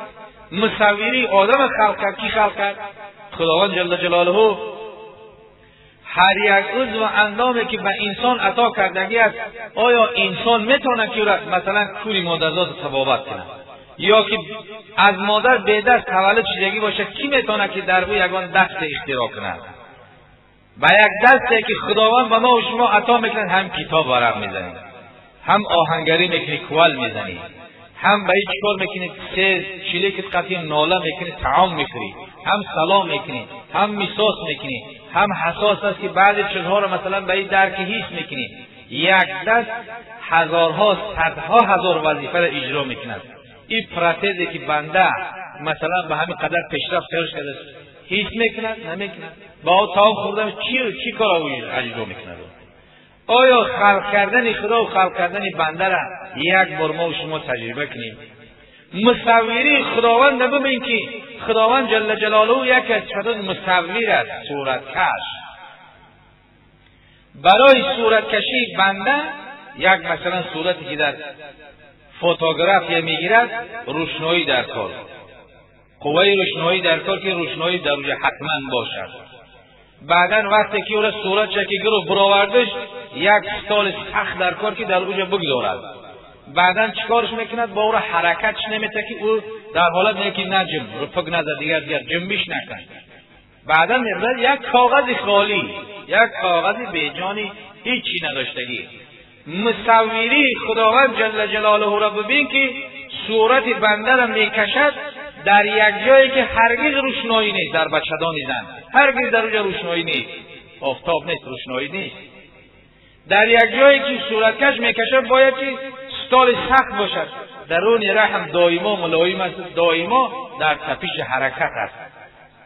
مصوری آدم خلق کرد. کی خلق کرد؟ خداوند جل جلاله. هر یک عضو و اندامی که به انسان عطا کردگی است، آیا انسان میتونه که مثلا کوری مادرزاد طبابت کنه یا که از مادر به دست تولد شدگی باشه، کی میتونه که در او یگان دست اختراع کنه؟ و یک دستی که خداوند به ما و شما عطا میکنه، هم کتاب ورق میزنی، هم آهنگری میکنی، کوال میزنی، هم به هیچ کار میکنی، سه چیلیک قطعی ناله میکنی، طعام میخوری، هم سلام میکنی، هم میساس میکنی، هم حساس است که بعضی چیزها رو مثلا به این درک هیچ میکنی. یک دست هزارها صدها هزار وظیفه را اجرا میکند. این پراتزی که بنده مثلا به همین قدر پیشرفت کرده هیچ میکند نمیکند، با طعام خوردن چی کار او اجرا میکند؟ آیا خلق کردن خدا و خلق کردن بنده را یک بار ما و شما تجربه کنیم؟ مصوری خداوند ببین که خداوند جل جلاله یک از صفات مصور است، صورتکش. برای صورتکشی بنده یک مثلا صورتی که در فوتوگرافی میگیرد، روشنایی در کار، قوه روشنایی در کار که روشنایی در اونجا حتما باشد. بعدا وقتی که او را صورت که گرفت برآوردش، یک ستال سخت در کار که در اونجا بگذارد. بعدا چیکارش میکند؟ با او را حرکتش نمیده که او در حالت میگه که نجم رو پک نزد، دیگر دیگر جنبش نکن. بعدا میبرد یک کاغذ خالی، یک کاغذ بیجانی هیچی نداشتگی. مصوری خداوند جل جلاله را ببین که صورت بنده را میکشد در یک جایی که هرگز روشنایی نیست، در بچه‌دان زن هرگز در اونجا روشنایی نیست، آفتاب نیست، روشنایی نیست. در یک جایی که صورتکش میکشد باید که ستال سخت باشد. درون رحم دائما ملایم است، دائما در تپش حرکت است.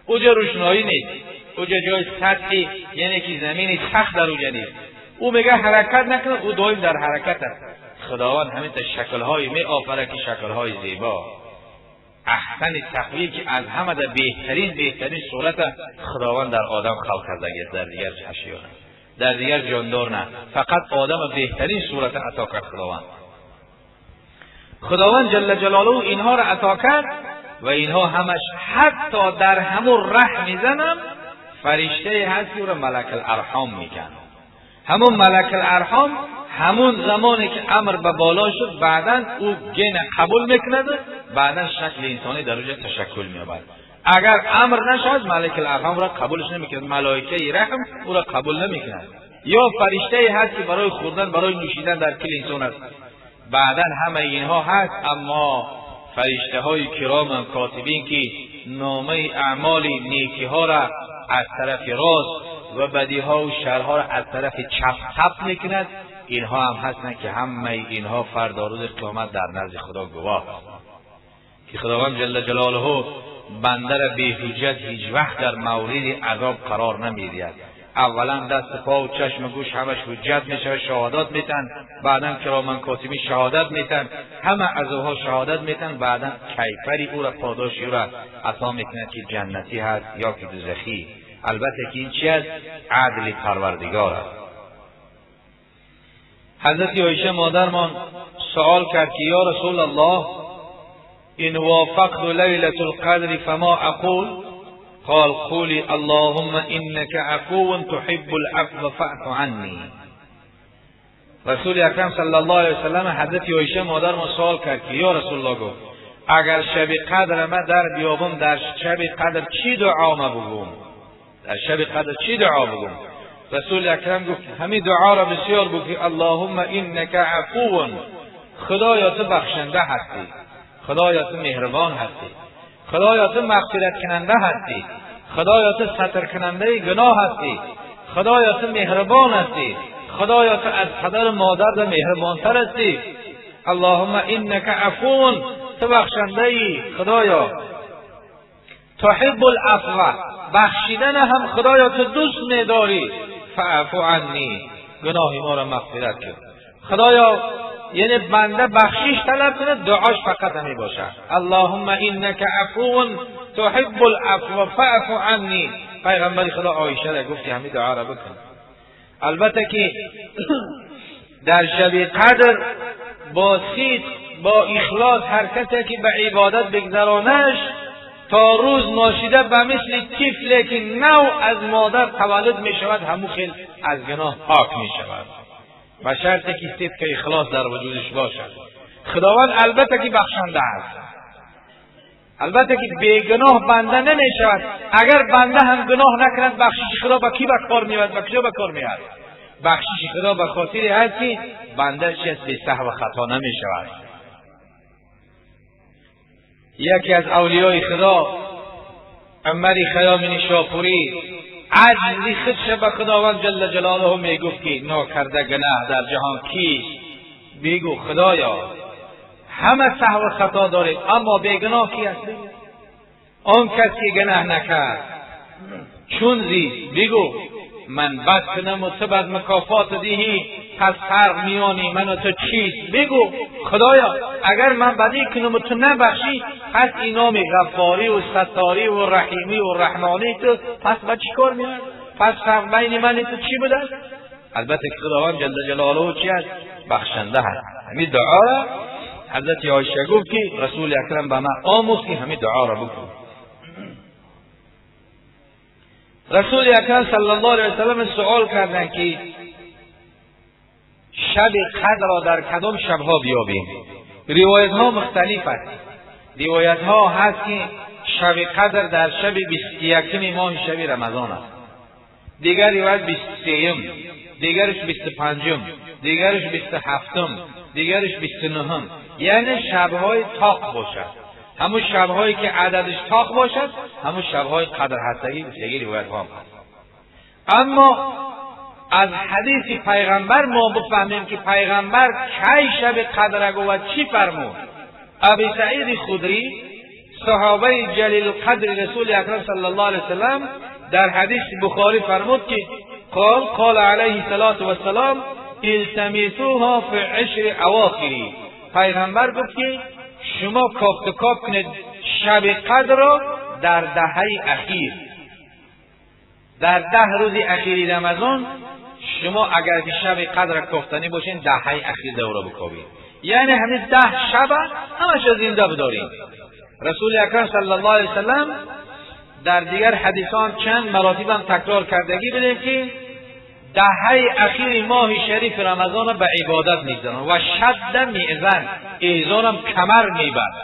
اوجا روشنایی نیست، اوجا جای سطحی یعنی که زمین سخت در اوجا نیست. او میگه حرکت نکنه، او دائم در حرکت است. خداوند همین تا شکل‌های می آفره که شکل‌های زیبا، احسن تقویم که از همه در بهترین صورت خداوند در آدم خلق کرده در دیگر اشیاء. در دیگر جاندار نه. فقط آدم بهترین صورت عطا کرد خداوند. خداوند جل جلاله اینها را عطا کرد و اینها همش حتی در همون رحم زنم فرشته هست که او را ملک الارحام میگن. همون ملک الارحام همون زمانی که امر به بالا شد، بعدا او گن قبول میکند، بعدا شکل انسانی در اونجا تشکل مییابد. اگر امر نشد ملک الارحام را قبولش نمیکند، ملائکه رحم او را قبول نمیکند. یا فرشته هست که برای خوردن، برای نوشیدن در کل انسان است. بعدا همه اینها هست، اما فرشته های کرام کاتبین که نامه اعمال نیکی ها را از طرف راست و بدی ها و شرها را از طرف چپ ثبت میکند، اینها هم هستند که همه اینها فردا روز قیامت در نزد خدا گواه که خداوند جل جلاله بنده را بی حجت هیچ وقت در مورد عذاب قرار نمیدهد. اولا دست پا و چشم و گوش همش حجت میشه، شهادت میتن، بعدا کرامن کاتبین شهادت میتن، همه عضوها شهادت میتن، بعدا کیفری او را، پاداشی او را عطا میکنه که جنتی هست یا که دوزخی. البته که این چی است؟ عدل پروردگار است. حضرت عایشه مادرمان سوال کرد که یا رسول الله ان وافقت لیلة القدر فما اقول؟ قال قولی اللهم انك عفو تحب العفو فاعف عنی. رسول اکرم صلی الله علیه وسلم حضرت عایشه مادرمان سوال کرد که یا رسول الله، گفت اگر شب قدر ما در بیابم، در شب قدر چی دعا ما بگم؟ در شب قدر چی دعا بگم؟ رسول اکرم گفت همین دعا را بسیار بگو که اللهم انک عفو، خدایا تو بخشنده هستی، خدایا تو مهربان هستی، خدایا تو مغفرت کننده هستی، خدایا تو ستر کننده گناه هستی، خدایا تو مهربان هستی، خدایا تو از پدر مادر مهربانتر هستی. اللهم انک عفو، تو بخشنده ای خدایا، تحب العفو، بخشیدن هم خدایا تو دوست می‌داری، فاعف عنی، گناه ما را مغفرت کن. خدایا یعنی بنده بخشش طلب کنه، دعاش فقط همی باشه اللهم انک عفو تحب العفو فاعف عنی. پیغمبر خدا عایشه را گفت همین دعا را بکن. البته که در شب قدر با صدق، با اخلاص هر کسی که به عبادت بگذرانش تا روز ناشیده به مثل طفلی که نو از مادر تولد می شود، همو خیل از گناه پاک می شود، به شرط که صدق اخلاص در وجودش باشد. خداوند البته که بخشنده است، البته که بیگناه بنده نمی شود. اگر بنده هم گناه نکند بخشش خدا به کی به کار می آید؟ به کجا به کار می آید؟ بخشش خدا به خاطر هست که بنده چیز به سهو و خطا نمی شود. یکی از اولیای خدا عمر خیام نیشاپوری عجزی خودش به خداوند جل جلاله میگفت که ناکرده گناه در جهان کیست؟ بگو خدایا همه سهو و خطا داریم، اما بیگناه کی است؟ آن کس که گناه نکرد چون زیست؟ بگو من بد کنم و تو بد مکافات دیهی، پس فرق میانی من و تو چیست؟ بگو خدایا اگر من بدی کنم و تو نبخشی، پس این نام غفاری و ستاری و رحیمی و رحمانی تو پس با چی کار میاد؟ پس فرق بین من و تو چی بوده؟ البته که خداوند جل جلاله چی است؟ بخشنده هست. همین دعا را حضرت عایشه گفت که رسول اکرم به من آموخت که همین دعا را بکن. رسول اکرم صلی الله علیه وسلم سوال کردند که شب قدر را در کدام شبها بیابیم؟ روایت ها مختلف است. روایت ها هست که شب قدر در شب 21 ماه شب رمضان است، دیگر روایت 23، دیگرش 25، دیگرش 27، دیگرش 29، یعنی شبهای تاق باشد. همون شبهایی که عددش تاق باشد همون شبهای قدر هستگی دیگه روایت ها هم هست. اما از حدیث پیغمبر ما بفهمیم که پیغمبر کی شب قدر گفت و چی فرمود. ابی سعید خدری صحابه جلیل قدر رسول اکرم صلی الله علیه وسلم در حدیث بخاری فرمود که قال علیه الصلاة والسلام التمسوها فی عشر اواخری. پیغمبر گفت که شما کافت کاف کنید شب قدر را در دهه اخیر، در 10 روز اخیری رمضان شما اگر که شب قدر کوفتنی باشین دهه اخیر دوره بکوبید، یعنی همین 10 شب همش زنده بدارین. رسول اکرم صلی الله علیه وسلم در دیگر حدیثان چند مراتب هم تکرار کردگی بدیم که دهه اخیر ماه شریف رمضان به عبادت میگذران و شد میزن، ایزارم کمر میبست،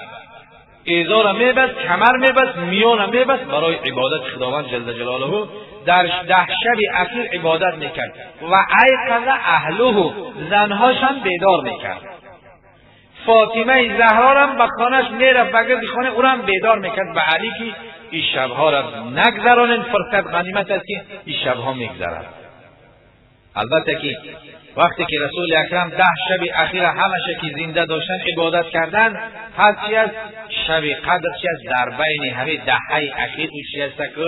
ایزارم میبست، کمر میبست، میانم میبست برای عبادت خداوند جل جلاله. در 10 شب اخیر عبادت میکرد و ایقظ اهله، زنهاش هم بیدار میکرد. فاطمه زهرا هم به خانهش میرفت، به گرد خانه او را هم بیدار میکرد به علی که این شبها را نگذرانین، فرصت غنیمت است که این شبها میگذرد. البته که وقتی که رسول اکرم 10 شب اخیر همشه که زنده داشتن عبادت کردن، پس چی است؟ شب قدر چی است؟ در بین همه دهه اخیر او چی است که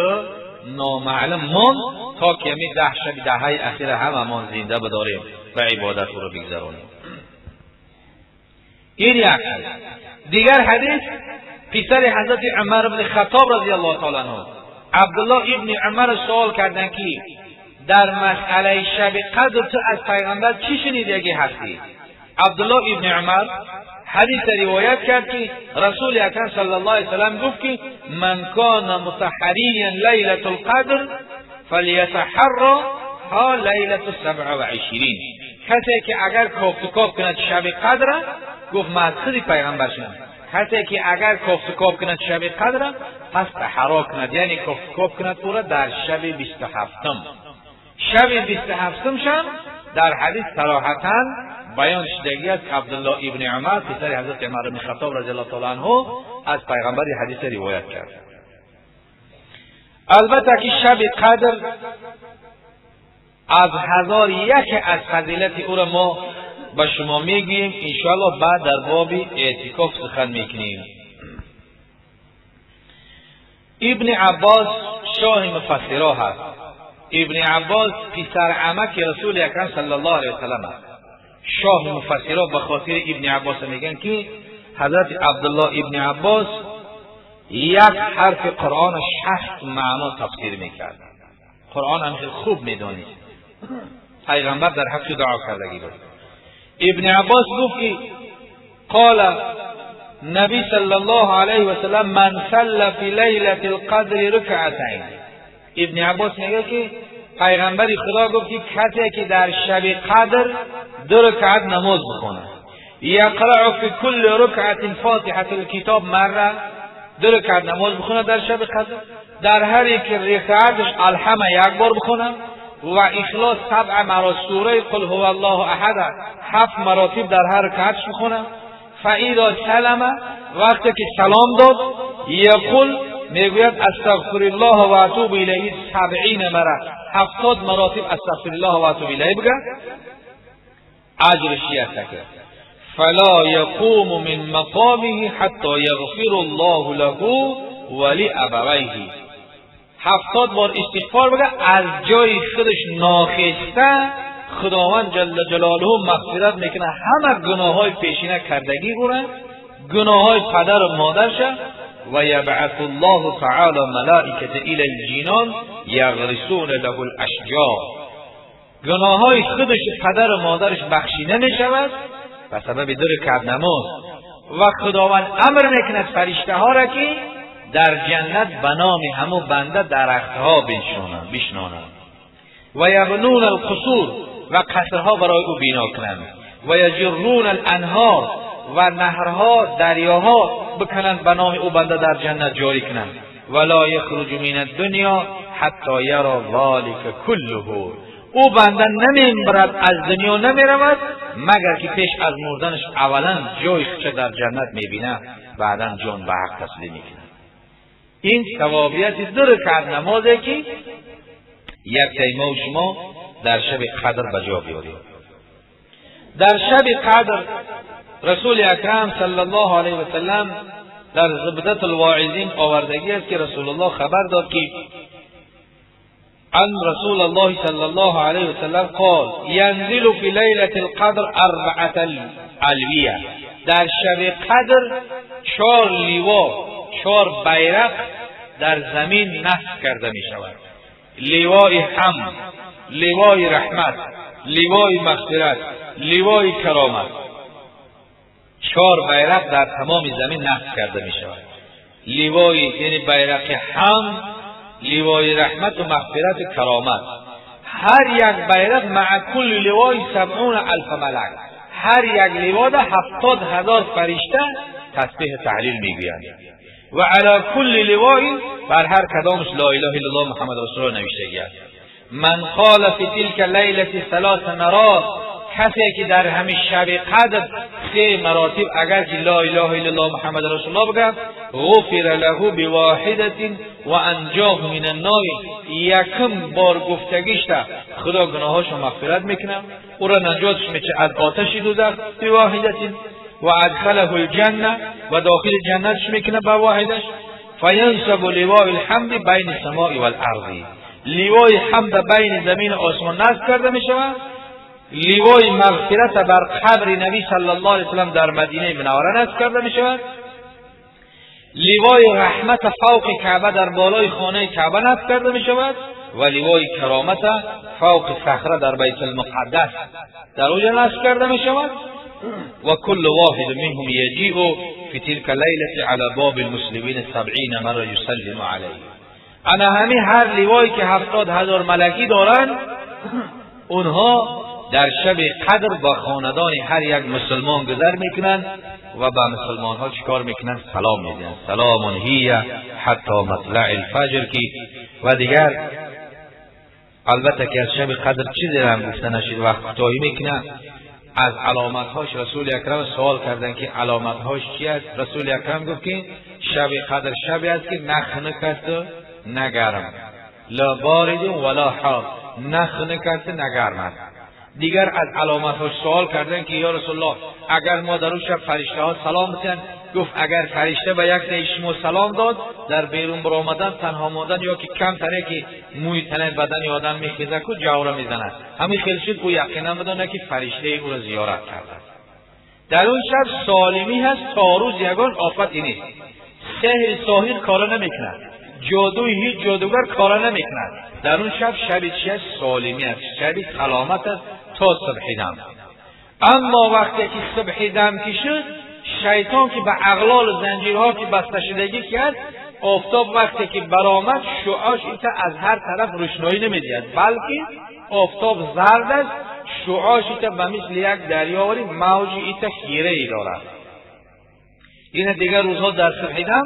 نامعلوم ماند تا که همه 10 شب دهه اخیر همه زنده بداریم و عبادت او را بگذرانیم. این یک حدیث. دیگر حدیث پسر حضرت عمر بن خطاب رضی الله تعالی عنه، عبدالله ابن عمر سوال کردن که در مسئله شب قدر تو از پیغمبر چی شنیدگی هستی؟ عبدالله ابن عمر حدیث روایت کرد که رسول اکرم صلی الله علیه وسلم گفت که من کان متحریا لیلة القدر فلیتحرى ها لیلة 27. کسی که اگر کافت و کاف کند شب قدر، گفت من از خود پیغمبر شدم، کسی که اگر کافت و کاف کند شب قدر پس تحرا کند، یعنی کافت و کاف کند او را در شب 27. شب 27 شب در حدیث صراحتا بیان شدگی است. عبدالله ابن عمر پسر حضرت عمر بن خطاب رضی الله تعالی عنه از پیغمبر حدیث روایت کرد. البته که شب قدر از 1001 از فضیلت او را ما به شما میگوییم، انشاءالله بعد در باب اعتکاف سخن میکنیم. ابن عباس شاه مفسرها هست. ابن عباس پسر عمک رسول اکرم صلی الله علیه وسلم است. شاه مفسرها به خاطر ابن عباس میگن که حضرت عبدالله ابن عباس یک حرف قرآن 60 معنا تفسیر میکرد. قرآن هم خیلی خوب میدانید، پیغمبر در حق دعا کردگی بود. ابن عباس گفت که قال نبی صلی الله علیه و سلم من صلى فی لیلة القدر رکعتین. ابن عباس میگه که پیغمبر خدا گفت که کسی که در شب قدر 2 رکعت نماز بخونه، یقرأ فی کل رکعت فاتحة الکتاب مره، 2 رکعت نماز بخونه در شب قدر، در هر یک رکعتش الحمد یک بار بخونه و اخلاص 7 مراتب، سوره قل هو الله احد 7 مراتب در هر رکعتش بخونه. فاذا سلم، وقتی که سلام داد، یقول میگوید استغفر الله و اتوب الیه 70 مره، 70 مراتب استغفر الله و اتوب الیه بگه، اجرش است که فلا یقوم من مقامه حتی یغفر الله له ولابویه. 70 بار استغفار بگه، از جای خودش ناخسته خداوند جل جلاله مغفرت میکنه همه گناه های پیشینه کردگی گونه، گناه های پدر و مادرش. و یبعث الله تعالی ملائکه الی الجنان یغرسون له الاشجار. گناه های خودش پدر و مادرش بخشیده میشود به سبب 2 رکعت نماز، و خداوند امر میکند فرشته ها را که در جنت به نام همو بنده درختها بشنانند. و یبنون القصور، و قصرها برای او بنا کنند. و یجرون الانهار، و نهرها دریاها بکنند به نام او بنده در جنت جاری کنند. ولا یخرج من الدنیا حتی یرا ذلک کله. او بنده نمیبرد از دنیا نمیرود مگر که پیش از مردنش اولا جای خودش در جنت میبینه، بعدا جان به حق تسلیم میکنه. این ثوابیت 2 رکعت نمازه که یک تیمه و شما در شب قدر به جا بیاریم. در شب قدر رسول اکرم صلی الله علیه و سلم در زبدة الواعظین آوردگی است که رسول الله خبر داد که عن رسول الله صلی الله علیه و سلم قال ینزل فی لیلة القدر 4 الویه. در شب قدر 4 لیوا، 4 بیرق در زمین نصب کرده می شود. ливои ҳамд, ливои раҳмат, ливои мағфират, ливои каромат. Чор байрақ дар тамоми замин насб карда мешавад. Ливои, яъне байрақи ҳамд, ливои раҳмату мағфирату каромат. Ҳар як байрақ مع كل لواء 70,000 ملك. Ҳар як ливода 70,000 фаришта тасбеҳ таҳлил мегӯянд. و على كل لواء, بر هر کدامش لا اله الا الله محمد رسول الله نوشتگی است. من قال في تلك الليلة ثلاث مرات, کسی که در همین شب قدر سه مراتب اگر که لا اله الا الله محمد رسول الله بگه، غفر له بواحدة و انجاه من النار. یکم بار گفتگیش خدا گناهاشو مغفرت میکنه، او را نجاتش میشه از آتش دوزخ بواحدة و ادخله الجنة, و داخل جنتش میکنه با واحدش. فینصب لواء الحمد بین السماء والارض. لیوای حمد بین زمین و آسمان نصب کرده میشود. لیوای مغفرت بر قبر نبی صلی الله علیه وسلم در مدینه منوره نصب کرده می شود. لیوای رحمت فوق کعبه، در بالای خانه کعبه نصب کرده می شود و لیوای کرامت فوق صخره در بیت المقدس در اوجا نصب کرده می شود. و كل واحد منهم یجیء في تلك الليلة على باب المسلمین 70 مره یسلم علیه. انا همین هر لیوایی که 70,000 ملکی دارند، اونها در شب قدر با خاندان هر یک مسلمان گذر میکنند و با مسلمان ها چیکار میکنند؟ سلام میدهند. سلام هي حتى مطلع الفجر. که و دیگر البته که از شب قدر چیزی هم گفته نشید، وقت کوتاهی میکنه. از علامتهاش رسول اکرم سوال کردن که علامتهاش چی است؟ رسول اکرم گفت که شب قدر شبی است که نه خنک است نه گرم، لا بارد ولا حار، نه خنک است نه گرم است. دیگر از علامتهاش سوال کردن که یا رسول الله، اگر ما در اون شب فرشته ها سلام بتن؟ گفت اگر فرشته به یک شما سلام داد، در بیرون برآمدن، تنها ماندن یا که کم تنه که موی تنه بدن آدم میخیزه که جوره میزنه، همین خیلی شد، او یقینا بدانه که فرشته او را زیارت کرده. در اون شب سالمی هست تا روز، یگان آفتی نیست. سحر ساحر کار نمیکند، جادوی هیچ جادوگر کار نمیکند. در اون شب، شب چی است؟ سالمی است، شب سلامت است تا صبح دم. اما وقتی که صبح دم که شد، شیطان که به اغلال و زنجیرها که بسته شدگی کرد، آفتاب وقتی که برآمد، شعاش ایتا از هر طرف روشنایی نمیدهد، بلکه آفتاب زرد است. شعاش ایتا به مثل یک دریاوری موج ایتا خیره ای دارد. این دیگر روزها در صبح دم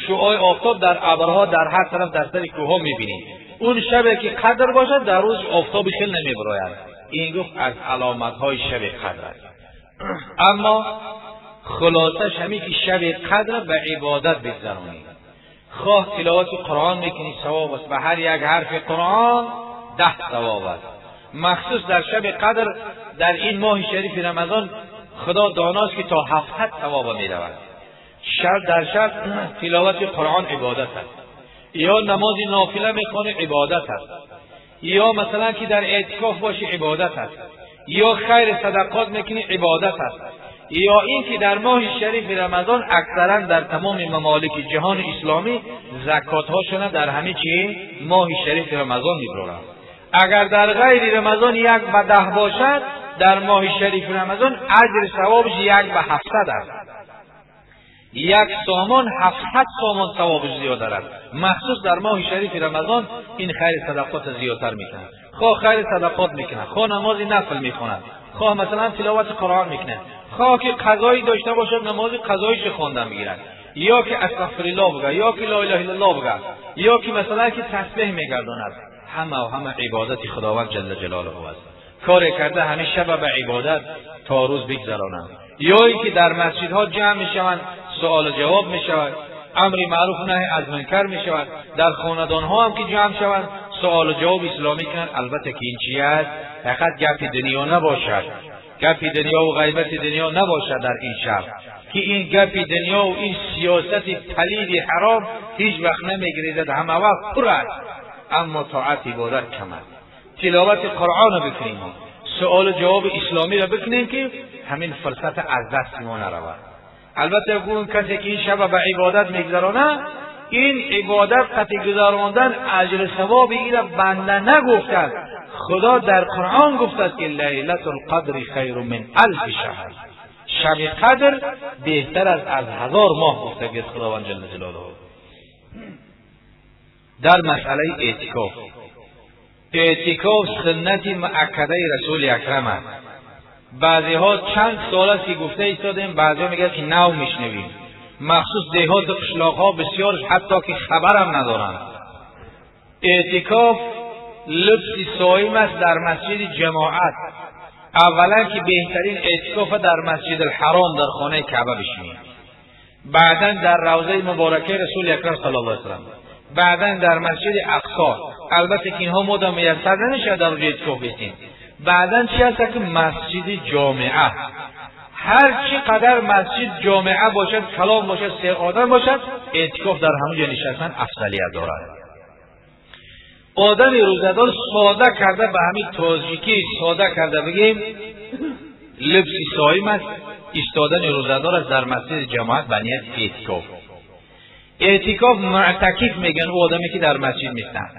شعاع آفتاب در ابرها، در هر طرف، در سر کوه ها میبینید. اون شب که قدر باشد، در روز آفتاب خیلی نمیبراید. این گفت از علامت های شب قدر است. اما خلاصش همی که شب قدر به عبادت بگذرانید. خواه تلاوت قرآن میکنی، ثواب است، به هر یک حرف قرآن 10 ثواب است. مخصوص در شب قدر، در این ماه شریف رمضان، خدا داناست که تا 700 ثواب میرود. شب در شب تلاوت قرآن عبادت است، یا نماز نافله میخوانی، عبادت است، یا مثلا که در اعتکاف باشی، عبادت است، یا خیر صدقات میکنی، عبادت است، یا این که در ماه شریف رمضان اکثرا در تمام ممالک جهان اسلامی زکات هاشون در همه چی ماه شریف رمضان میبرند. اگر در غیر رمضان 1 به 10 باشد، در ماه شریف رمضان اجر ثوابش 1 به 700 است. یک سامان 700 سامان ثوابش زیاد است. مخصوص در ماه شریف رمضان این خیر صدقات زیادتر میکنه. خواه خیر صدقات میکنه، خواه نماز نفل میخواند، خواه مثلا تلاوت قرآن میکنه، خواه که قضایی داشته باشد، نماز قضاییش خواندن میگیرد، یا که استغفر الله بگه، یا که لا اله الا الله بگه، یا که مثلا که تسبیح میگرداند، همه و همه عبادت خداوند جل جلاله است. کار کرده همه شب به عبادت تا روز بگذرانند، یا اینکه در مسجدها جمع میشوند، سوال و جواب میشود، امر معروف نهی از منکر میشود. در خاندان ها هم که جمع شوند، سوال و جواب اسلامی کنند. البته که این چی است؟ فقط گپ دنیا نباشد، گپ دنیا و غیبت دنیا نباشد در این شب، که این گپ دنیا و این سیاست پلید حرام هیچ وقت نمیگریزد، همه وقت پر است، اما طاعت عبادت کم است. تلاوت قرآن رو بکنیم، سوال و جواب اسلامی را بکنیم که همین فرصت از دست ما نرود. البته اون کسی که این شب به عبادت میگذرانه، Ин ибодат қати гузарондан аҷр савоби ира банда нагуфтааст, Худо дар Қуръон гуфтааст, ки лайлатул қадри хайру мин алфи шаҳр, шаби қадр беҳтар аст аз 1000 моҳ, гуфтагист Худованд ҷалла ҷалолаҳу. Дар масъалаи эътикоф, эътикоф суннати муаккадаи Расули Акрам аст. Баъзеҳо чанд сол аст, ки гуфта истодем, баъзеҳо мегӯянд, ки нав мешнавем. Махсус деҳоту қишлоқҳо бисёр ҳатто ки хабарам надоранд. Эътикоф либси соим аст дар масҷиди ҷамоат. Аввалан, ки беҳтарин эътикофа дар Масҷид Алҳаром, дар хонаи Каъба бишинем, баъдан дар равзаи муборакаи Расули Акрам саллаллоҳу алайҳи васаллам, баъдан дар Масҷиди Ақсо. Албатта, ки инҳо модам муяссар намешавад дар рӯи эътикоф бистем. Баъдан чи ҳаста, ки масҷиди ҷомеа, ҳар чӣ қадар масҷид ҷомеа бошад, калом бошад, се одам бошад, эътикоф дар ҳамон ҷо нишастан афзалият дорад. Одами рӯзадор, сода карда, ба ҳамин тоҷикӣ сода карда бигем, либси соим аст, истодани рӯзадор аст дар масҷиди ҷамоат ба нияти эътикоф. Эътикоф, муътакиф мегӯянд ӯ одаме, ки дар масҷид меистад.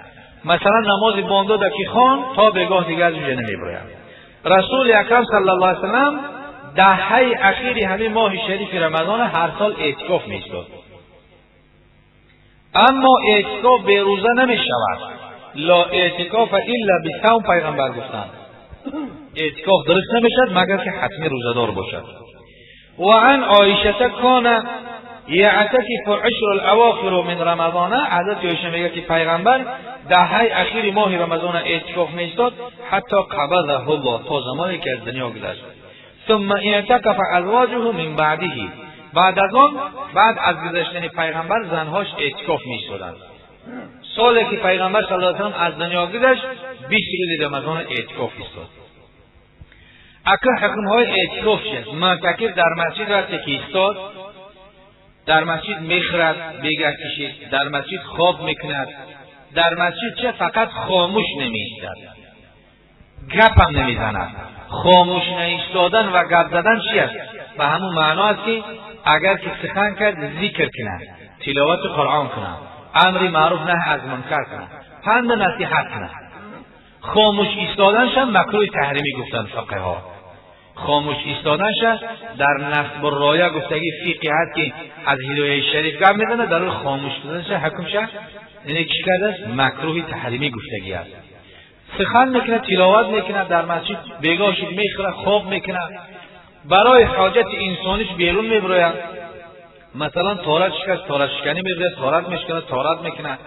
Масалан, намози бомдода ки хон, то бегоҳ дигар аз унҷа намебирояд. Расули Акрам саллаллоҳу алайҳи васаллам даҳаи ахири ҳамин моҳи шарифи Рамазона ҳар сол эътикоф меистод. Аммо эътикоф берӯза намешавад. Ла эътикофа илла бисавм, пайғамбар гуфтанд. Эътикоф дуруст намешавад, магар ки ҳатмӣ рӯзадор бошад. Ва ан Оишата кона яътакифу ъушру лавохиру мин рамазона. Ҳазрати Оиша мегӯяд, ки пайғамбар даҳаи ахири моҳи Рамазона эътикоф меистод, ҳатто қабазаҳу Ллоҳ, то замоне ки аз дунё гузашт. Сумма иътакафа азвоҷуҳу мин баъдиҳи. Баъд аз он, баъд аз гузаштани пайғамбар, занҳош эътикоф меистоданд. Соле ки пайғамбар саллаллоҳу алайҳи васаллам аз дунё гузашт, 20 рӯзи Рамазона эътикоф истод. Ака, ҳукмҳои эътикоф чист? Муътакиф дар масҷид вақте ки истод, дар масҷид мехӯрад, бегаҳ кишид, дар масҷид хоб мекунад, дар масҷид че, фақат хомӯш намеистад, гапам намезанад. Хомӯш наистодан ва гап задан чи аст? Ба ҳамун маъно аст, ки агар ки сухан кард, зикр кунад, тиловати Қуръон кунад, амри маъруф, наҳй аз мункар кунад, панду насиҳат кунад. Хомӯш истоданша макрӯҳи таҳримӣ гуфтанд фақиҳҳо. Хомӯш истоданша дар Насбурроя гуфтагӣ фиқи ҳаст, ки аз Ҳидояи шариф гап мезанад, дар рӯи хомӯш шуданша ҳукмша ине чӣ кардааст? Макрӯҳи таҳримӣ гуфтагӣ аст. Сухан мекунад, тиловат мекунад дар масҷид, бегоҳ шуд, мехӯрад, хоб мекунад, барои ҳоҷати инсониш берун мебирояд. Масалан, торат шикаст, торатшиканӣ мебирояд, торат мешиканад, торат мекунад.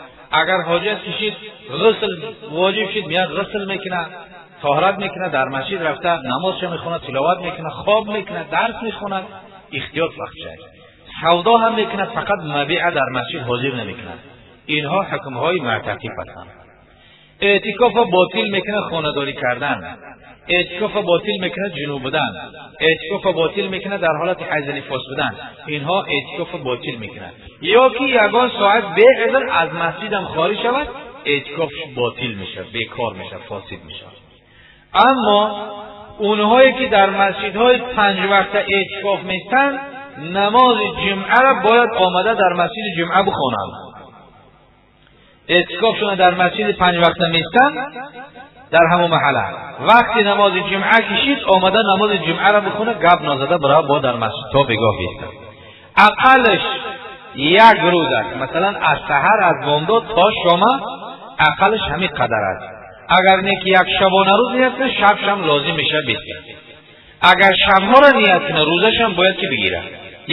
Агар ҳоҷат кишид, ғусл воҷиб шид, меяд, ғусл мекунад, тоҳарат мекунад, дар масҷид рафта намозша мехонад, тиловат мекунад, хоб мекунад, дарс мехонад, ихтиёт вақтша. Савдо ҳам мекунад, фақат мабиа дар масҷид ҳозир намекунад. Инҳо ҳукмҳои муътакиф ҳастанд. Эътикофа ботил мекунад хонадорӣ кардан, эътикофа ботил мекунад ҷунуб будан, эътикофа ботил мекунад дар ҳолати ҳайзу нифос будан. Инҳо эътикофа ботил мекунад. Ё ки ягон соат беизн аз масҷидам хориҷ шавад, эътикоф ботил мешавад, бекор мешавад, фосид мешавад. Аммо онҳое ки дар масҷидҳои панҷвақта эътикоф меистанд, намози ҷумъаро бояд омада дар масҷиди ҷумъа бихонанд. Эътикофшона дар масҷиди панҷвақта меистанд, дар ҳамон маҳалла вақти намози ҷумъа кишид, омада намози ҷумъаро бихона, гап назада бирава, бо дар масҷид то бегоҳ бистад. Ақаллаш як рӯз аст. Масалан, аз саҳар, аз бомдод то шома ақаллаш ҳамин қадар аст. Агар не ки як шабона рӯз ният кунад, шабшам лозим мешавад бистад. Агар шабҳоро ният кунад, рӯзашам бояд ки бигирад.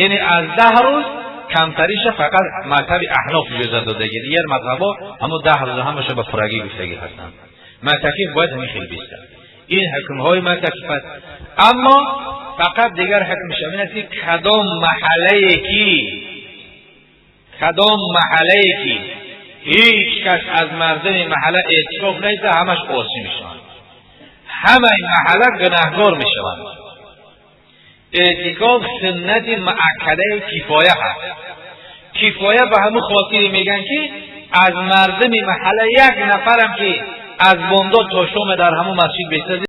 Яъне аз 10 рӯз камтариша фақат мазҳаби аҳноф иҷозат додаги, дигар мазҳабҳо ҳамон 10 рӯза ҳамаша ба пуррагӣ гуфтагӣ ҳастанд. Муътакиф бояд ҳамин хел бистад. Ин ҳукмҳои муътакиф аст. Аммо фақат дигар ҳукмш ҳамин аст, ки кадом маҳаллае ки ҳеҷ кас аз мардуми маҳалла эътикоф наиста, ҳамаш осӣ мешаванд, ҳамаи маҳалла гунаҳгор мешаванд. Эътикоф суннати муаккадаи кифоя ҳаст. Кифоя ба ҳамун хотире мегӯянд, ки аз мардуми маҳалла як нафарам ки аз бомдод то шоме дар ҳамун масҷид бистад.